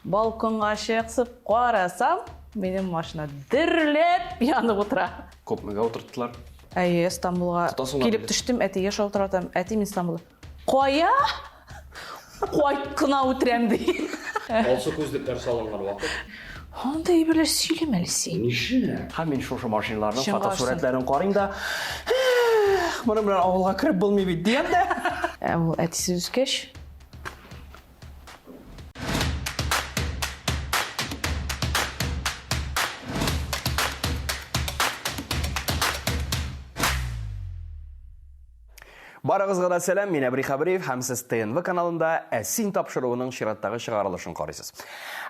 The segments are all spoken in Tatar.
Балконга чыгып карасам, минем машина дөрләп янып утыра. Күпмегә утырттылар? Әйе, Стамбулга Тотасың да килеп билет. төштем, әтигә шалтыратам. Әти, мин Стамбулда. Кая? Кайт кына үтерәм, ди. Алсу күзлекләр салынган вакыт. Андый әйберләр сөйләмә әле син. Нишләп? Һәм мин шушы машиналарның Чынга фотосурәтләрен карыйм да, Эх, моның белән авылга кереп булмый бит, диям дә. Ә ул әтисез үскәч, Барыгызга да сәлам, мин Әбри Хәбриев һәм сез ТНВ каналында Әсин тапшыруының чираттагы чыгарылышын карыйсыз.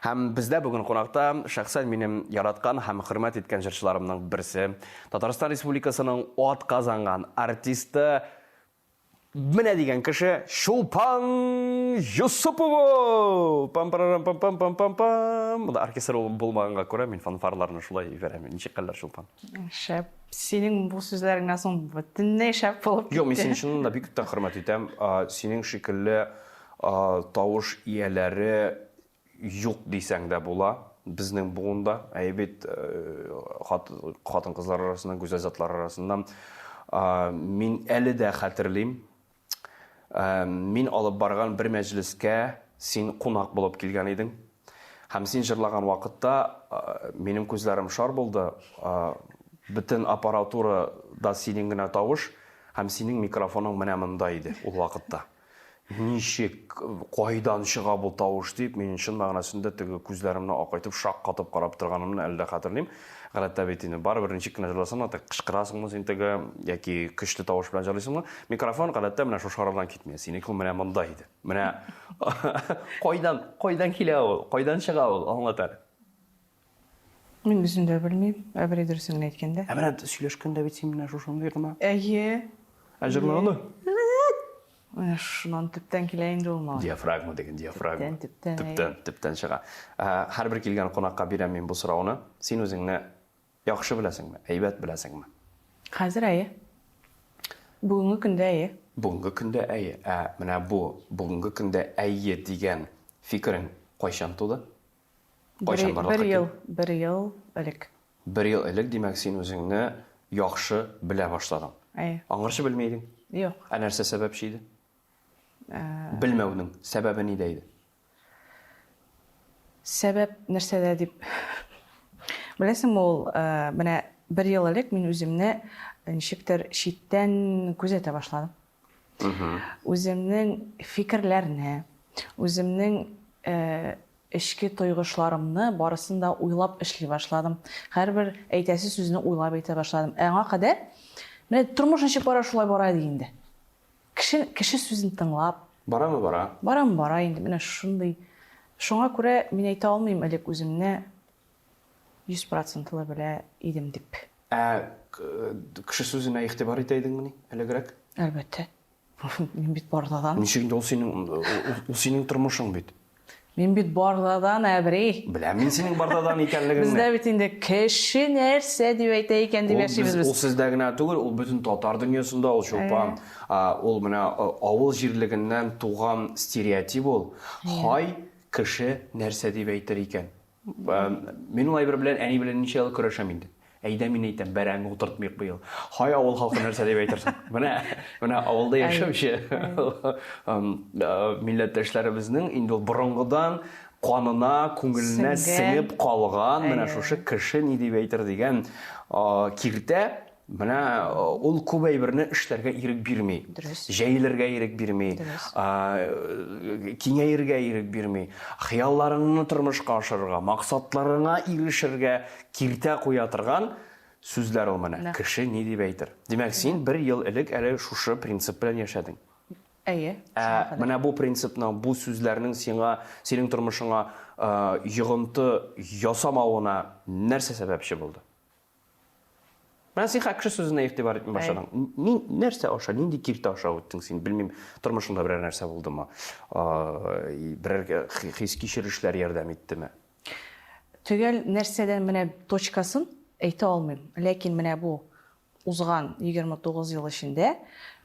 Һәм бездә бүген кунакта шәхсән минем яраткан һәм хөрмәт иткән җырчыларымның берсе, Татарстан Республикасының ат казанган артисты Менә дигән кеше Чулпан Йосыпова! Пам парарам пам пам пам пам пам. Монда оркестр булмаганга күрә мин фанфарларны шулай җибәрәм. Ничек хәлләр, Чулпан? Шәп. Синең бу сүзләреңнән соң бөтенләй шәп булып китте. Юк, мин сине чыннан да бик тә хөрмәт итәм. Синең шикелле тавыш ияләре юк дисәң дә була безнең буында. Әйе бит, хатын-кызлар арасыннан, гүзәл затлар арасыннан. Мин әле дә хәтерлим, мин алып барган бер мәҗлескә син кунак булып килгән идең. Һәм син җырлаган вакытта минем күзләрем шар булды. Бөтен аппаратурада синең генә тавыш һәм синең микрофоның менә монда иде ул вакытта. Ничек, кайдан чыга бу тавыш дип, мин чын мәгънәсендә теге күзләремне акайтып, шаккатып карап торганымны әле дә хәтерлим. Гадәттә бит инде барыбер ничек кенә җырласаң да, теге кычкырасыңмы син теге яки көчле тавыш белән җырлыйсыңмы, микрофон гадәттә менә шушы арадан китми. Синеке ул менә монда иде. Менә кайдан, кайдан килә ул, кайдан чыга ул, аңлат әле. Мин үзем дә белмим, әбри дөресен генә әйткәндә. Ә менә сөйләшкәндә бит син менә шушындый гына. Әйе. Ә җырлаганда? Менә шуннан төптән килә инде ул малай. Диафрагма деген, диафрагма. Төптән, төптән. Төптән, төптән чыга. Һәрбер килгән кунакка бирәм мин бу сорауны. Син үзеңне яхшы беләсеңме, әйбәт беләсеңме? Хәзер әйе. Бүгенге көндә әйе. Бүгенге көндә әйе. Ә менә бу бүгенге көндә әйе дигән фикерең кайчан туды? Кайчан барлыкка Бер ел, бер ел элек. Бер ел элек, димәк, син үзеңне яхшы белә башладың. Әйе. Аңарчы белми идең? Юк. Ә нәрсә сәбәпче иде? Белмәүнең сәбәбе нидә иде? Сәбәп нәрсәдә дип. Беләсеңме ул, менә бер ел элек мин үземне ничектер читтән күзәтә башладым. Үземнең фикерләрне, үземнең эчке тойгышларымны барысын да уйлап эшли башладым. Һәрбер әйтәсе сүзне уйлап әйтә башладым. Ә аңа кадәр менә тормыш ничек бара, шулай бара иде инде. Кеше, кеше сүзен тыңлап. Барамы бара? Барамы бара инде. Менә шундый. Шуңа күрә мин әйтә алмыйм элек үземне 100 процентлы белә идем дип. Ә кеше сүзенә игътибар итә идеңмени элегрәк? Әлбәттә. Мин бит Бардадан. Ничек инде ул синең ул синең тормышың бит. Мин бит Бардадан, әбри. Беләм мин синең Бардадан икәнлегеңне. Бездә бит инде кеше нәрсә дип әйтә икән дип яшибез без. Ул сездә генә түгел, ул бөтен татар дөньясында ул Чулпан. Ул менә авыл җирлегеннән туган стереотип ул. Һай, кеше нәрсә дип әйтер икән? Мин ул әйбер белән әни белән ничә ел көрәшәм инде. Әйдә мин әйтәм, бәрәңге утыртмыйк быел. Һай авыл халкы нәрсә дип әйтерсең. Менә, менә авылда яшәүче милләттәшләребезнең инде ул борынгыдан канына, күңеленә сеңеп калган менә шушы кеше ни дип әйтер дигән киртә Менә ул күп әйберне эшләргә ирек бирми. Дөрес. Җәелергә ирек бирми. Дөрес. Киңәергә ирек бирми. Хыялларыңны тормышка ашырырга, максатларыңа ирешергә киртә куя торган сүзләр ул менә. Кеше ни дип әйтер? Димәк, син бер ел элек әле шушы принцип белән яшәдең. Әйе. Ә менә бу принципның, бу сүзләрнең сиңа, синең тормышыңа йогынты ясамавына нәрсә сәбәпче булды? Менә син хәзер кеше сүзенә игътибар итми башладың. Ни, нәрсә аша, нинди киртә аша үттең син? Белмим, тормышыңда берәр нәрсә булдымы? Берәр хис-кичерешләр ярдәм иттеме? Төгәл нәрсәдән менә точкасын әйтә алмыйм. Ләкин менә бу узган 29 ел эчендә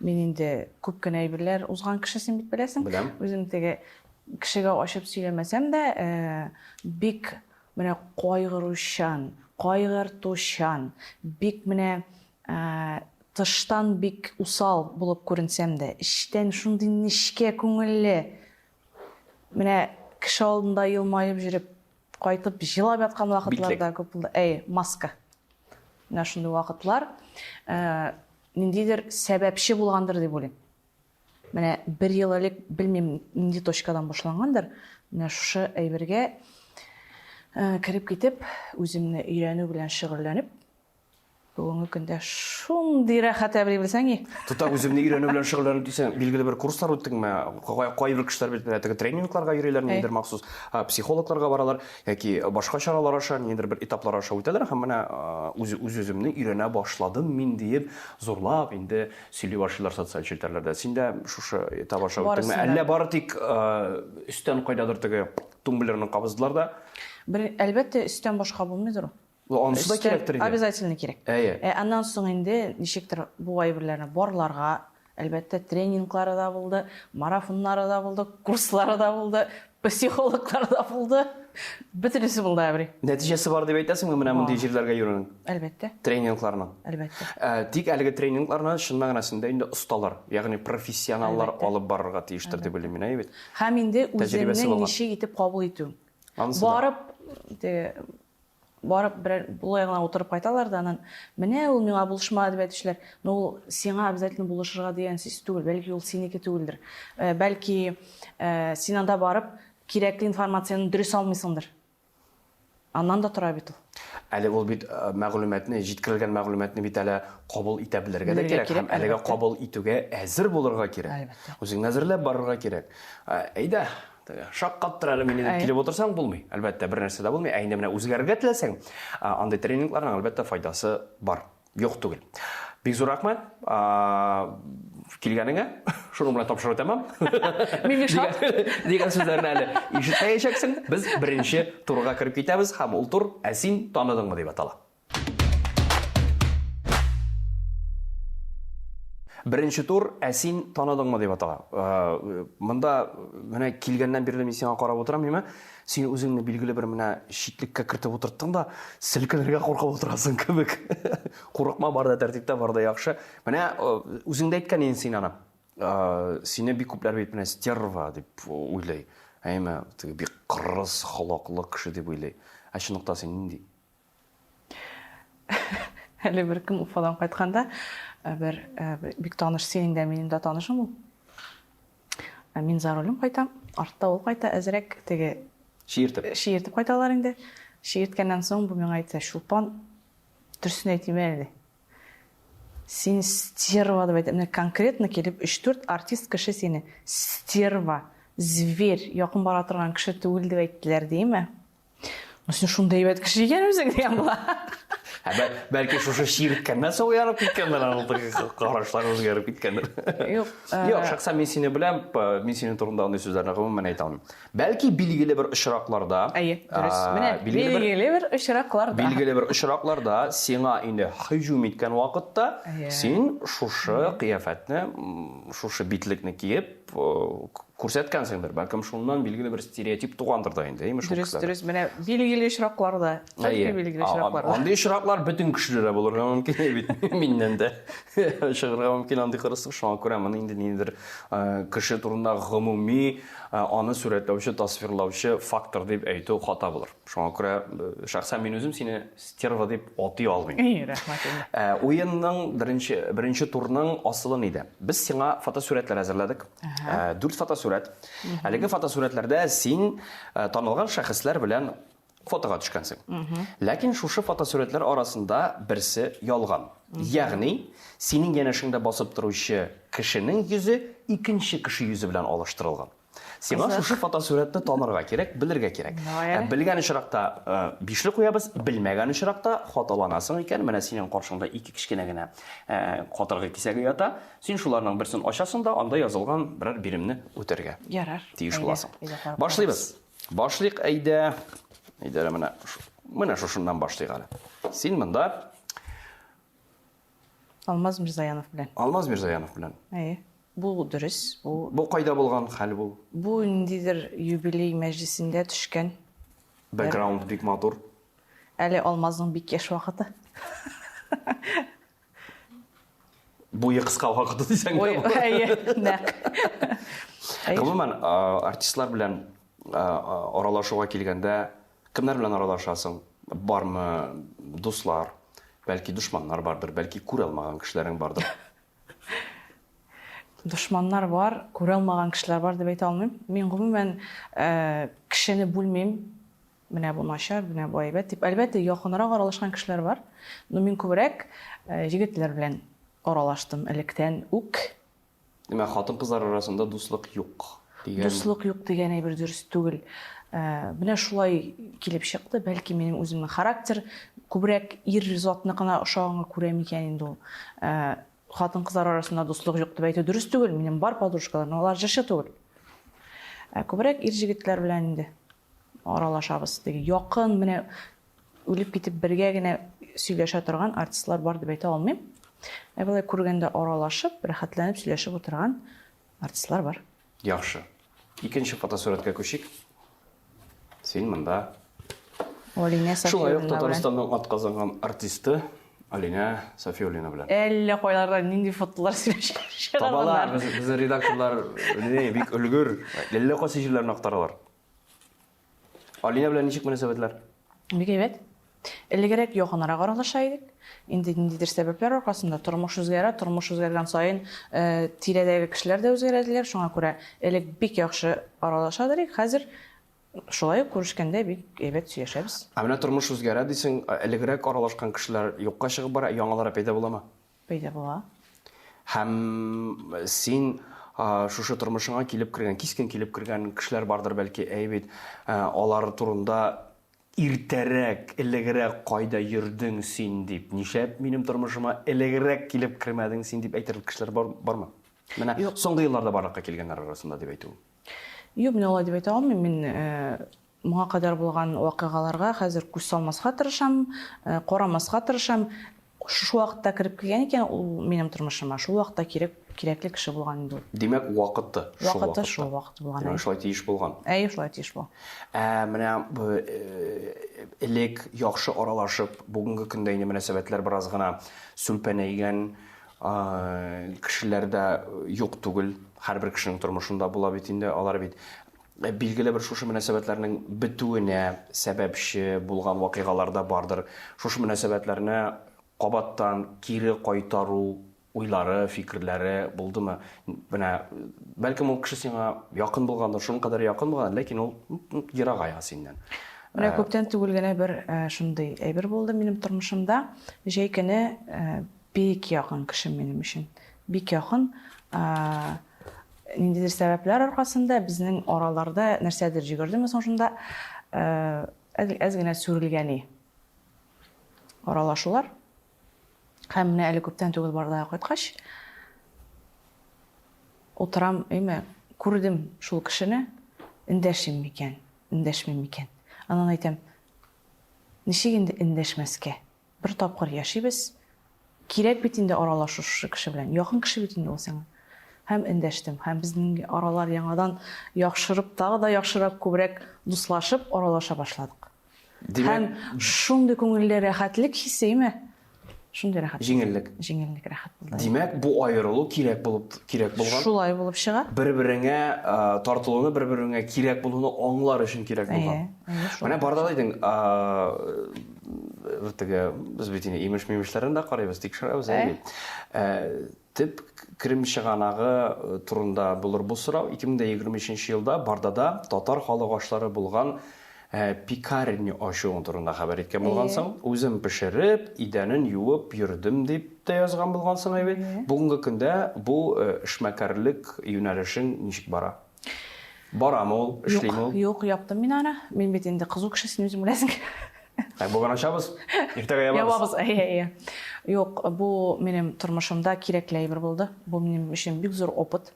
мин инде күп кенә әйберләр узган кеше, син бит беләсең. Беләм. Үзем теге. Кешегә ачып сөйләмәсәм дә, бик менә кайгыручан, кайгыртучан, бик менә тыштан бик усал булып күренсәм дә, эчтән шундый нечкә күңелле, менә кеше алдында елмаеп йөреп, кайтып җылап яткан вакытлар да күп булды. Әй, маска. Менә шундый вакытлар ниндидер сәбәпче булгандыр дип уйлыйм. Менә бер ел элек, белмим, нинди точкадан башлангандыр, менә шушы әйбергә кереп китеп, үземне өйрәнү белән шөгыльләнеп, бүгенге көндә шундый рәхәт әбри белсәң ни. Тота үземне өйрәнү белән шөгыльләнү дисәң, билгеле бер курслар үттеңме? Кайбер кешеләр бит менә теге тренингларга йөриләр, ниндидер махсус психологларга баралар яки башка чаралар аша, ниндидер бер этаплар аша үтәләр һәм менә үз-үземне өйрәнә башладым мин диеп, зурлап инде Сөйли башлыйлар социаль челтәрләрдә. Син дә шушы этап аша үттеңме? Әллә бары тик өстән кайдадыр теге тумблерны кабыздылар да? Бер, әлбәттә, өстән башка булмыйдыр ул. Анысы да кирәктер инде. Обязательно кирәк. Әйе. Ә аннан соң инде ничектер бу әйберләрне барларга, әлбәттә, тренинглары да булды, марафоннары да булды, курслары да булды, Психологлар да булды. Бөтенесе булды, әбри. Нәтиҗәсе бар дип әйтәсеңме менә мондый җирләргә йөрүнең? Әлбәттә. Тренингларның. Әлбәттә. Ә, тик әлеге тренингларны чын мәгънәсендә инде осталар, ягъни профессионаллар алып барырга тиештер дип уйлыйм мин, әйе бит? Һәм инде үзеңне ничек итеп кабул итү. Барып, теге Барып берәр болай гына утырып кайталар да аннан, менә ул миңа булышмады дип әйтүчеләр. Но ул сиңа обязательно булышырга дигән сүз түгел, бәлки ул синеке түгелдер. Э, бәлки э, син анда барып кирәкле информацияне дөрес алмыйсыңдыр. Аннан да тора бит ул. Әле ул бит э, мәгълүматны, җиткерелгән мәгълүматны бит әле кабул итә белергә дә кирәк һәм әлегә кабул итүгә әзер булырга кирәк. Үзеңне әзерләп барырга кирәк. Әйдә, Теге шаккаттыр әле мине дип килеп утырсаң булмый. Әлбәттә, бер нәрсә дә булмый. Ә инде менә үзгәрергә теләсәң, андый тренингларның әлбәттә файдасы бар. Юк түгел. Бик зур рәхмәт. Килгәнеңә. Шуның белән тапшыру тәмам. Мин бик шат. Дигән сүзләрне әле ишетмәячәксең. Без беренче турга кереп китәбез һәм ул тур Ә син таныдыңмы дип атала. Беренче тур, ә син таныдыңмы дип атала. Э, монда менә килгәннән бирле мин сиңа карап утырам, ниме? Син үзеңне билгеле бер менә читлеккә кертеп утырттың да, селкенергә куркып утырасың кебек. Курыкма, бар да тәртиптә, бар да яхшы. Менә э, үзең дә әйткән идең син аны. Э, сине бик күпләр бит менә стерва дип уйлый. Әйме, теге бик кырыс холыклы кеше дип уйлый. Ә чынлыкта син нинди? Әле бер көн Уфадан кайтканда э, бер э, бик таныш синең дә минем дә танышым ул. Э, мин за рулем кайтам, артта ул кайта, әзрәк теге чиертеп. Чиертеп кайталар инде. Чиерткәннән соң бу миңа әйтә, Чулпан, дөресен әйтим әле. Син стерва дип әйтә. Менә конкретно килеп 3-4 артист кеше сине стерва, зверь, якын бара торган кеше түгел дип әйттеләр, димме? Ну, син шундый әйбәт кеше икән үзең дигән була. Ә бәлки шушы чирткәннән соң уянып киткәндер, аның карашлары үзгәреп киткәндер. Юк. Юк, шәхсән мин сине беләм, мин синең турында андый сүзләрне гомумән әйтә алмыйм. Бәлки билгеле бер очракларда, Әйе, дөрес. Менә билгеле бер очракларда. Билгеле бер очракларда сиңа инде һөҗүм иткән вакытта син шушы кыяфәтне, шушы битлекне киеп, күрсәткәнсеңдер. Бәлкем шуннан билгеле бер стереотип тугандыр да инде, әйеме шул Дөрес, дөрес. Менә билгеле очракларда, только билгеле очракларда. Андый очраклар бөтен кешедә дә булырга мөмкин бит. Миннән дә чыгарга мөмкин андый кырыслык. Шуңа күрә моны инде ниндидер кеше турында гомуми аны сурәтләүче, тасвирлаучы фактор дип әйтү хата булыр. Шуңа күрә шәхсән мин үзем сине стерва дип атый алмыйм. Эй, рәхмәт инде. Э, уенның беренче беренче турның асылы нидә? Без сиңа фотосурәтләр әзерләдек. Э, дүрт фотосурәт. Әлеге фотосурәтләрдә син э, танылган шәхесләр белән фотога төшкәнсең. Ләкин шушы фотосурәтләр арасында берсе ялган. Ягъни, синең янәшеңдә басып торучы кешенең йөзе икенче кеше йөзе белән алыштырылган. Сиңа шушы фотосурәтне танырга кирәк, белергә кирәк. Ә, белгән очракта э, бишле куябыз, белмәгән очракта хаталанасың икән, менә синең каршыңда ике кечкенә генә э, катыргы кисәге ята. Син шуларның берсен ачасың да, анда язылган берәр биремне үтәргә Ярар. тиеш буласың. Башлыйбыз. Башлыйк, әйдә. Әйдә, менә менә шушыннан башлыйк әле. Син монда Алмаз Мирзаянов белән. Алмаз Мирзаянов белән. Әйе. Бу дөрес, бу. Бу кайда булган хәл бу? Бу ниндидер юбилей мәҗлесендә төшкән. Бэкграунд бик матур. Әле Алмазның бик яшь вакыты. Буе кыска вакыты дисәң дә. Әйе, нәкъ. Гомумән, артистлар белән аралашуга килгәндә, кемнәр белән аралашасың? Бармы дуслар? Бәлки дошманнар бардыр, бәлки күрә алмаган кешеләрең бардыр. Дошманнар бар, күрә алмаган кешеләр бар дип әйтә алмыйм. Мин гомумән кешене бүлмим. Менә бу начар, менә бу әйбәт дип. Әлбәттә, якынрак аралашкан кешеләр бар. Но мин күбрәк егетләр белән аралаштым электән үк. Димәк, хатын-кызлар арасында дуслык юк дигән. Дуслык юк дигән әйбер дөрес түгел. Менә шулай килеп чыкты. Бәлки минем үземнең характер күбрәк ир затныкына ошаганга күрә микән инде ул. Хатын-кызлар арасында дуслык юк дип әйтү дөрес түгел. Минем бар подружкалар, но алар җырчы түгел. Ә күбрәк ир-җегетләр белән инде аралашабыз. Теге якын, менә үлеп китеп бергә генә сөйләшә торган артистлар бар дип әйтә алмыйм. Ә болай күргәндә аралашып, рәхәтләнеп сөйләшеп утырган артистлар бар. Яхшы. Икенче фотосурәткә күчик. Син монда. Алинә Шулай Сафиуллина ук белән. Татарстанның атказанган артисты Алинә Сафиуллина белән. Әллә кайлардан нинди фотолар сөйләшеп Табалар, чыгарганнар. без, безнең редакторлар не, бик өлгер. Әллә кайсы җирләрне актаралар. Алинә белән ничек мөнәсәбәтләр? Бик әйбәт. Элегрәк якынрак аралаша идек. Инде ниндидер сәбәпләр аркасында тормыш үзгәрә, тормыш үзгәргән саен э, тирәдәге кешеләр дә үзгәрәделәр. Шуңа күрә элек бик яхшы аралаша идек, хәзер шулай ук күрешкәндә бик әйбәт сөйләшәбез. Ә менә тормыш үзгәрә дисең, элегрәк аралашкан кешеләр юкка чыгып бара, яңалары пәйда буламы? Пәйда була. Һәм син шушы тормышыңа килеп кергән, кискен килеп кергән кешеләр бардыр бәлки, әй бит, алар турында иртәрәк, элегрәк кайда йөрдең син дип, нишләп минем тормышыма элегрәк килеп кермәдең син дип әйтерлек кешеләр бар, бармы? Менә Юк. соңгы елларда барлыкка килгәннәр арасында дип әйтүем. Юк, мин алай дип әйтә алмыйм. Мин моңа кадәр булган вакыйгаларга хәзер күз салмаска тырышам, карамаска тырышам. Шушы вакытта кереп килгән икән ул минем тормышыма, шул вакытта кирәк, кирәкле кеше булган инде ул. Димәк, вакыты шул Вакыты вакытта. шул вакыт булган, Димәк, әйе. шулай тиеш булган. Әйе, шулай тиеш булган. Ә менә элек яхшы аралашып, бүгенге көндә инде мөнәсәбәтләр бераз гына сүлпәнәйгән кешеләр дә юк түгел. Һәрбер кешенең тормышында була бит инде, алар бит Билгеле бер шушы мөнәсәбәтләрнең бетүенә сәбәпче булган вакыйгалар да бардыр. Шушы мөнәсәбәтләрне кабаттан кире кайтару уйлары, фикерләре булдымы? Менә, бәлкем ул кеше сиңа якын булгандыр, шуның кадәр якын булган, ләкин ул ерагая синнән. Менә күптән түгел генә бер шундый әйбер булды минем тормышымда. Җәй көне бик якын кешем минем өчен. Бик якын. Ниндидер сәбәпләр аркасында безнең араларда нәрсәдер җөгердеме соң шунда, әз генә сүрелгәни аралашулар. Һәм менә әле күптән түгел Бардага кайткач, утырам, әйме, күрдем шул кешене, эндәшим микән, эндәшмим микән. Аннан әйтәм, ничек инде эндәшмәскә? Бер тапкыр яшибез. Кирәк бит инде аралашу шушы кеше белән. Якын кеше бит инде ул сиңа. Һәм эндәштем. Һәм безнең аралар яңадан яхшырып, тагы да яхшырак, күбрәк дуслашып аралаша башладык. Димәк, Һәм шундый күңелле рәхәтлек хисе, име? Шундый рәхәт. Җиңеллек. Җиңеллек, рәхәт булды. Димәк, бу аерылу кирәк булып, кирәк булган. Шулай булып чыга. Бер-береңә тартылуны, бер-береңә кирәк булуны аңлар өчен кирәк булган. Әйе, әйе, шулай. Менә барда да әйтең, теге без бит инде имеш-мимешләрен дә карыйбыз, тикшерәбез, әйе бит. Төп керем чыганагы турында булыр бу сорау. 2023 елда Бардада татар халык ашлары булган пекарня ачуың турында хәбәр иткән булгансың. Үзем пешереп, идәнен юып йөрдем дип тә язган булгансың, әйе бит. Бүгенге көндә бу эшмәкәрлек юнәлешең ничек бара? Барамы ул, эшлиме ул? Юк, юк, яптым мин аны. Мин бит инде кызу кеше, син үзең беләсең. Ә бүген ачабыз, иртәгә ябабыз. Ябабыз, әйе, әйе. Юк, бу минем тормышымда кирәкле әйбер булды. Бу минем өчен бик зур опыт.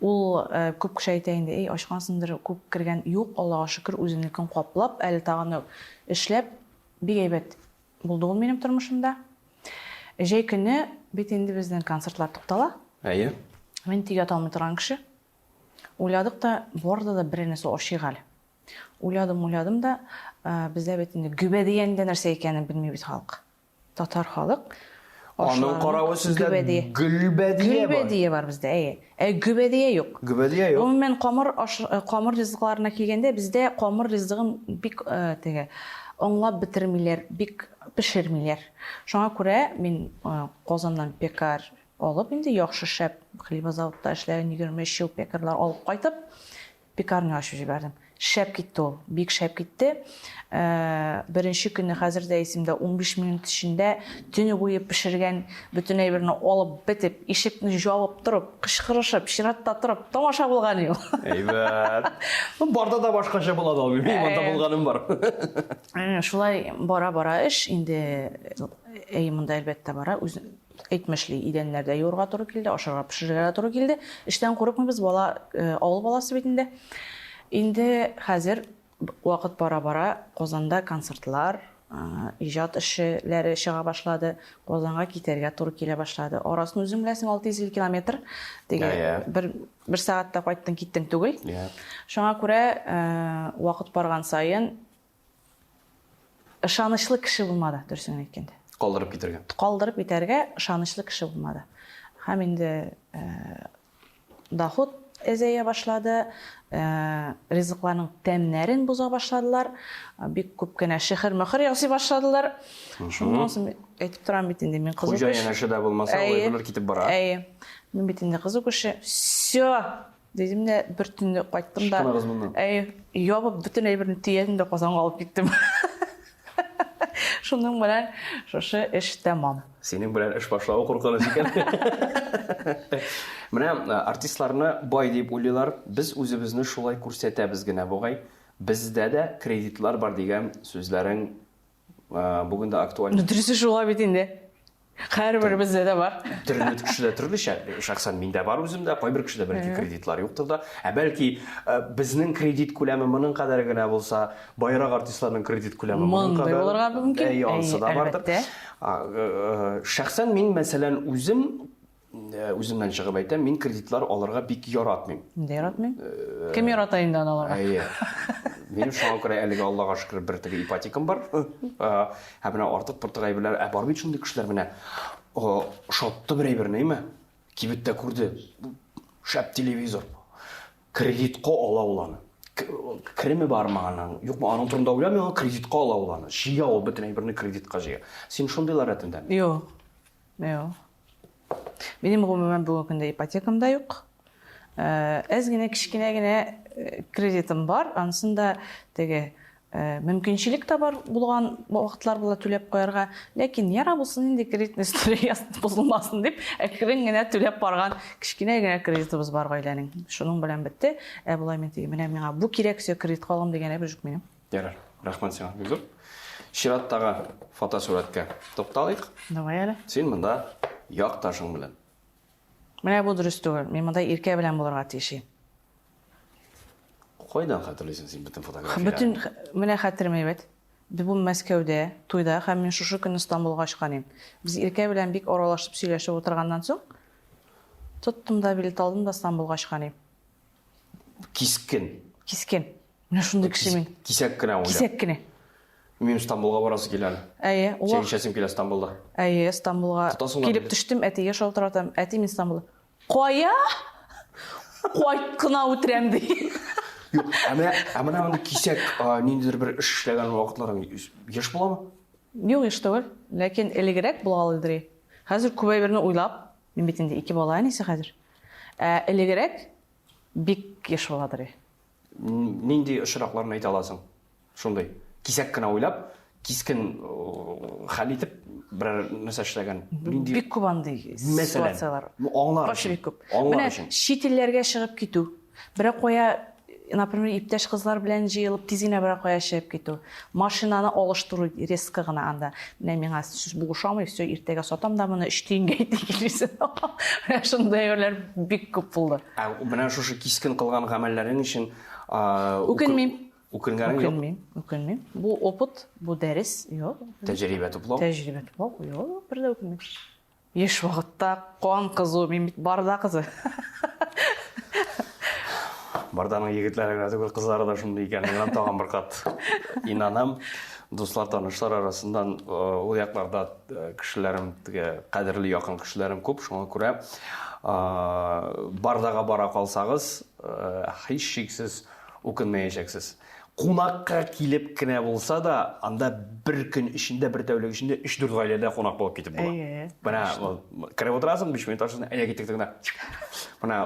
Ул э, күп кеше әйтә инде, эй, ачкансыңдыр, күп кергән. Юк, Аллага шөкер, үзенекен каплап, әле тагын эшләп, бик әйбәт булды ул минем тормышымда. Җәй көне бит инде безнең концертлар туктала. Әйе. Мин тик ята алмый торган кеше. Уйладык та, барда да берәр нәрсә ашыйк әле. Уйладым, уйладым да, бездә бит инде гөбәдия нидә нәрсә икәнен белми бит халык. Татар халык Аның каравы сездә гөлбәдия бар. Гөлбәдия бар бездә, әйе. Ә гөбәдия юк. Гөбәдия юк. Гомумән, камыр аш, э, камыр ризыкларына килгәндә, бездә камыр ризыгын бик э, теге аңлап бетермиләр, бик пешермиләр. Шуңа күрә мин э, Казаннан пекарь алып, инде яхшы шәп хлебозаводта эшләгән 23 ел пекарьлар алып кайтып, Пекарня ачып җибәрдем. Шәп китте ул, бик шәп китте. Э, беренче көнне хәзер дә исемдә, 15 минут эчендә төне буе пешергән бөтен әйберне алып бетеп, ишекне җабып торып, кычкырышып, чиратта торып, тамаша булган ул. Әйбәт. Барда да башкача була да алмыйм. Мин монда булганым бар. Э, шулай бара-бара эш инде әй монда әлбәттә бара. Үз Әйтмешли, идәннәр дә юырга туры килде, ашарга пешерергә дә туры килде. Эштән курыкмыйбыз, бала, э, авыл баласы бит инде. Инде хәзер вакыт бара-бара Казанда концертлар, э, иҗат эшләре чыга башлады. Казанга китәргә туры килә башлады. Арасын үзең беләсең, 650 километр. Теге бер бер сәгатьтә кайттың, киттең түгел. Шуңа күрә э, вакыт барган саен Ышанычлы кеше булмады, дөресен генә әйткәндә. Калдырып китәргә. Калдырып китәргә ышанычлы кеше булмады. Һәм инде доход әзәя башлады, ризыкларның тәмнәрен боза башладылар, бик күп кенә шехер-мөхер ясый башладылар. Шуннан соң әйтеп торам бит инде, мин кызу кеше. Хуҗа янәшәдә булмаса, ул әйберләр китеп бара. Әйе. Мин бит инде кызу кеше. Всё! Дидем дә, бер төнне кайттым да. Ычкыныгыз моннан. Әйе, ябып бөтен әйберне төядем дә Казанга алып киттем. Шуның белән шушы эш тәмам. Синең белән эш башлавы куркыныч икән. Менә э, артистларны бай дип уйлыйлар. Без үзебезне шулай күрсәтәбез генә бугай. Бездә дә кредитлар бар дигән сүзләрең э, бүген дә актуаль. Ну, дөресе шулай бит инде. Һәрберебездә дә бар. Төрле кешедә төрлечә. Шәхсән миндә бар үземдә, кайбер кешедә бәлки кредитлар юктыр да. Ә бәлки э, безнең кредит күләме моның кадәр генә булса, байрак артистларның кредит күләме моның Мондый кадәр. булырга мөмкин. Әй, анысы да бардыр. Әлбәттә. А, э, э, Шәхсән мин, мәсәлән, үзем Э, үземнән чыгып әйтәм, мин кредитлар алырга бик яратмыйм. Мин дә яратмыйм. Э, Кем ярата инде аны алырга? Әйе. Минем шуңа күрә әлегә Аллага шөкер бер теге ипотекам бар. Э, ә менә артык портык әйберләр, ә бар бит шундый кешеләр менә ошатты бер әйберне, әйме? Кибеттә күрде. Шәп телевизор. Кредитка ала ул аны. Кереме бармы аның, юкмы, аның турында уйламый, ул кредитка ала ул аны. Җыя ул бөтен әйберне кредитка җыя. Син шундыйлар рәтендәме? Юк. Юк. Минем гомумән бүгенге көндә ипотекам да юк. Э, әз генә кечкенә генә э, кредитым бар. Анысын да теге э, мөмкинчелек тә бар булган вакытлар була түләп куярга. Ләкин яра булсын инде кредитный история бозылмасын дип, әкрен генә түләп барган кечкенә генә кредитыбыз бар гаиләнең. Шуның белән бетте. Ә болай мин теге менә миңа бу кирәк, все кредитка алам дигән әйбер юк минем. Ярар, рәхмәт сиңа, бик зур. Чираттагы фотосурәткә тукталыйк. Давай әле. Син монда якташың белән. Менә бу дөрес түгел. Мин монда Иркә белән булырга тиеш идем. Кайдан хәтерлисең син бөтен фотографияләрне? Бөтен, менә хәтерем әйбәт. Без бу Мәскәүдә, туйда һәм мин шушы көнне Стамбулга очкан идем. Без Иркә белән бик аралашып сөйләшеп утырганнан соң, тоттым да билет алдым да Стамбулга очкан идем. Кискен. Кискен. Менә шундый кеше мин. Кисәк кенә уйлап. Кисәк кенә. Минем Стамбулга барасы килә әле. Әйе, ул Чәй эчәсем килә Стамбулда. Әйе, Стамбулга килеп төштем, әтигә шалтыратам. Әти, мин Стамбулда. Кая? Кайт кына үтерәм ди. Юк, ә менә, ә менә мондый кисәк ниндидер бер эш эшләгән вакытларың еш буламы? Юк, еш түгел. Ләкин элегрәк була алыдыр. Хәзер күп әйберне уйлап, мин бит инде ике бала әнисе хәзер. Ә элегрәк бик еш буладыр. Нинди очракларны әйтә аласың? Шундый кисәк кенә уйлап, кискен хәл итеп берәр нәрсә эшләгән. Нинди Бик күп андый ситуацияләр. Аңлар өчен. Бик күп. Менә чит илләргә чыгып китү. Берәр кая, например, иптәш кызлар белән җыелып тиз генә берәр кая чыгып китү. Машинаны алыштыру резко гына анда. Менә миңа сүз бу ошамый, все, иртәгә сатам да моны өч тиенгә әйтә килерсең. Менә шундый әйберләр бик күп булды. Ә менә шушы кискен кылган гамәлләрең өчен үкенмим. Үкенгәнең юк? Үкенмим, үкенмим. Бу опыт, бу дәрес, юк. Тәҗрибә туплау? Тәҗрибә туплау, юк, бер дә үкенмим. Яшь вакытта кан кызу, мин бит Барда кызы. Барданың егетләре генә түгел, кызлары да шундый икәнлегенә тагын бер кат инанам. Дуслар, танышлар арасыннан э, ул якларда э, кешеләрем, теге кадерле якын кешеләрем күп, шуңа күрә э, Бардага бара калсагыз, һичшиксез үкенмәячәксез. Кунакка килеп кенә булса да, анда бер көн эчендә, бер тәүлек эчендә 3-4 гаиләдә кунак булып китеп була. Әйе. Менә кереп утырасың, 5 минут ашасың, әйдә киттек генә. Менә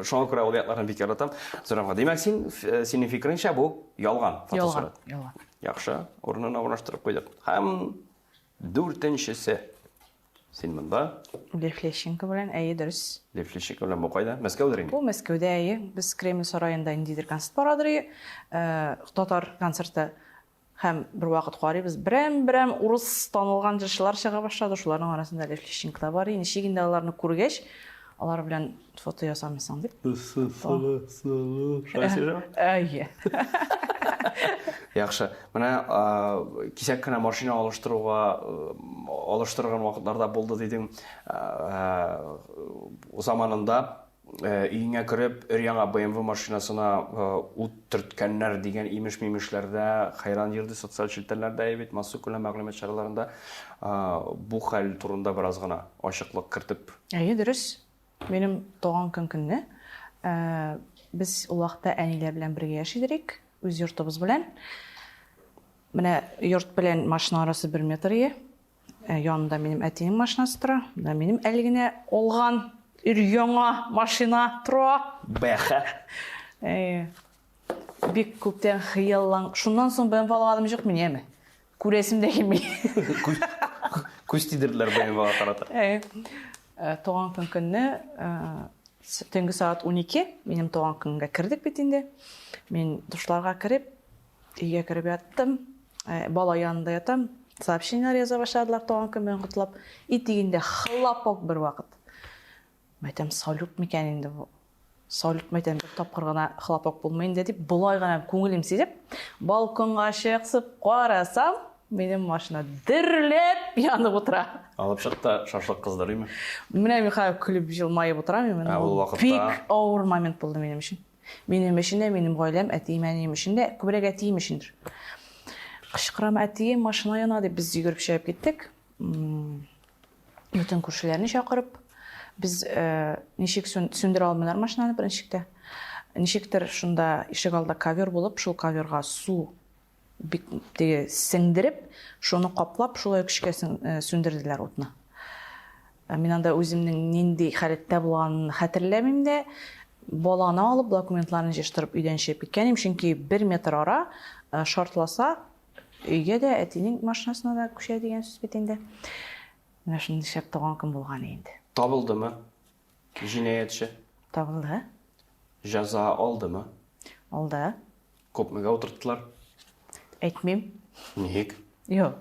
шуңа күрә ул якларны бик яратам. Зөһрә димәк, син э, синең фикереңчә бу ялган фотосурәт. Ялган, ялган. Яхшы, урынына урнаштырып куйдык. Һәм дүртенчесе. Син монда? Лев Лещенко белән, әйе, дөрес. Лев Лещенко белән бу кайда? Мәскәүдер инде. Бу Мәскәүдә, әйе. Без Кремль сараенда ниндидер концерт барадыр, э, татар концерты. Һәм бер вакыт карыйбыз, берәм-берәм урыс танылган җырчылар чыга башлады. Шуларның арасында Лев Лещенко да бар. Ничек инде аларны күргәч, алар белән фото ясамыйсың дип. Әйе. Яхшы. Менә кисәк кенә машина алыштыруга алыштырган вакытларда булды дидең. Заманында өеңә кереп, өр-яңа BMW машинасына ут төрткәннәр дигән имеш-мимешләрдә хәйран йөрде социаль челтәрләрдә бит, массакүләм мәгълүмат чараларында. Бу хәл турында бераз гына ачыклык кертеп. Әйе, дөрес. Минем туган көн көнне без ул вакытта әниләр белән бергә яши идек, үз йортыбыз белән. Менә йорт белән машина арасы бер метр ие. Янында минем әтинең машинасы тора. Менә минем әле генә алган өр-яңа машина тора. Бәхә. Әйе. Бик күптән хыяллан. Шуннан соң BMW алганым юк мин, яме. Күрәсем дә килми. Күз тидерделәр BMW-га карата. Әйе. Э, туган көн көнне э, төнге сәгать 12 минем туган көнгә кердек бит инде. Мин душларга кереп, өйгә кереп яттым. Э, бала янында ятам. Сообщениеләр яза башладылар туган көн белән котлап. И дигәндә хлопок бер вакыт. Мәйтәм, салют микән инде бу? Салют мәйтәм, бер тапкыр гына хлопок булмый инде дип, болай гына күңелем сизеп, балконга чыгып карасам, минем машина дөрләп янып утыра. Алып чык та шашлык кыздырыймы? Менә мин хәзер көлеп җылмаеп утырам. Ә ул вакытта бик авыр момент булды минем өчен. Минем өчен дә, минем гаиләм, әтием, әнием өчен дә, күбрәк әтием өчендер. Кычкырам, әтием, машина яна дип без йөгереп чыгып киттек. Бөтен күршеләрне чакырып, без э, ничек сүндерә алмыйлар машинаны беренчелектә. Ничектер шунда ишек алда ковер булып, шул коверга су бик теге сеңдереп, шуны каплап, шулай көчкә э, сүндерделәр утны. Э, мин анда үземнең нинди халәттә булганын хәтерләмим дә. Баланы алып, документларын җыештырып өйдән чыгып киткән идем, чөнки бер метр ара шартласа, Өйгә дә, әтинең машинасына да күчә дигән сүз бит инде. Менә шундый шәп туган көн булган инде. Табылдымы җинаятьче? Табылды. Җәза алдымы? Алды. Күпмегә утырттылар? Әйтмим. Ник? Юк.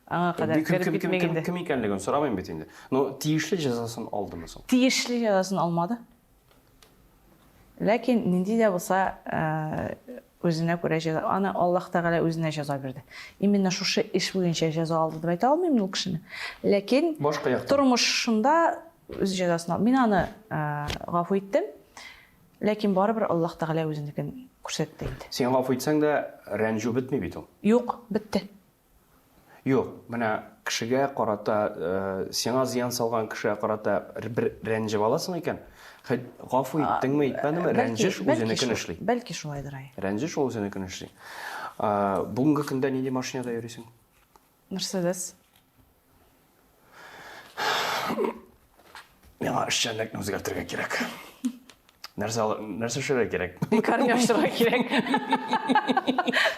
Аңа кадәр Кем, кереп кем, кем, китмик кем, инде. кем икәнлеген сорамыйм бит инде. Но тиешле җәзасын алдымы соң? Тиешле җәзасын алмады. Ләкин нинди дә булса үзенә күрә җәза, аны Аллаһ Тәгалә үзенә җәза бирде. Именно шушы эш буенча җәза алды дип әйтә алмыйм мин ул кешене. Ләкин башка яктан тормышында үз җәзасын алды. Мин аны гафу иттем. Ләкин барыбер Аллаһ Тәгалә үзенекен күрсәтте инде. Син гафу итсәң дә, рәнҗү бетми бит ул. Юк, бетте. Юк, менә кешегә карата, сиңа зыян салган кешегә карата бер рәнҗеп аласың икән, хет гафу иттеңме, итмәдеңме, рәнҗеш үзенекен эшли. Бәлки шулайдыр, әй. Рәнҗеш ул үзенекен эшли. Бүгенге көндә нинди машинада йөрисең? Мерседес. Миңа эшчәнлекне үзгәртергә кирәк. Нәрсә нәрсә эшләргә кирәк? Пекарня ачырга кирәк.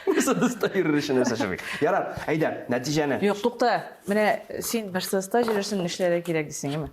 Мерседеста йөрер өчен нәрсә эшләргә? Ярар, әйдә, нәтиҗәне. Юк, тукта. Менә син Мерседеста йөрерсең, нишләргә кирәк дисең, әйме?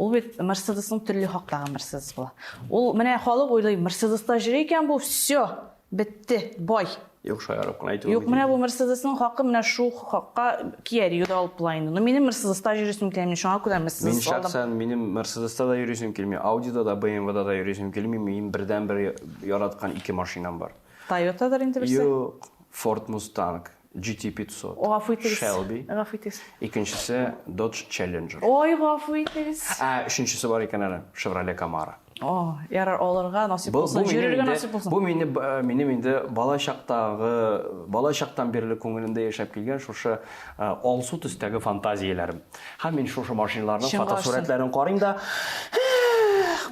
Ул бит Мерседесның төрле хактагы Мерседес була. Ул менә халык уйлый, Мерседеста йөри икән бу, все, Бетте, бай. Юк, шаярып кына әйтүем. Юк, менә бу Мерседесның хакы менә шул хакка Kia Rio да алып була инде. Но минем Мерседеста йөрисем килә, мин шуңа күрә Мерседес алдым. Мин шәхсән минем Мерседеста да йөрисем килми, Audi-да да, BMW-да да йөрисем килми. Минем бердәнбер яраткан ике машинам бар. Toyotадыр инде берсе? Юк, Ford Mustang. GT 500. Гафу итегез. Shelby. Гафу итегез. Икенчесе Dodge Challenger. Ой, гафу итегез. Ә, өченчесе бар икән әле, Chevrolet Camaro. О, ярар, алырга насыйп булсын, йөрергә насыйп булсын. Бу мине э, минем инде бала чактагы, бала чактан бирле күңелемдә яшәп килгән шушы э, алсу төстәге фантазияләрем. Һәм мин шушы машиналарның фотосурәтләрен карыйм да,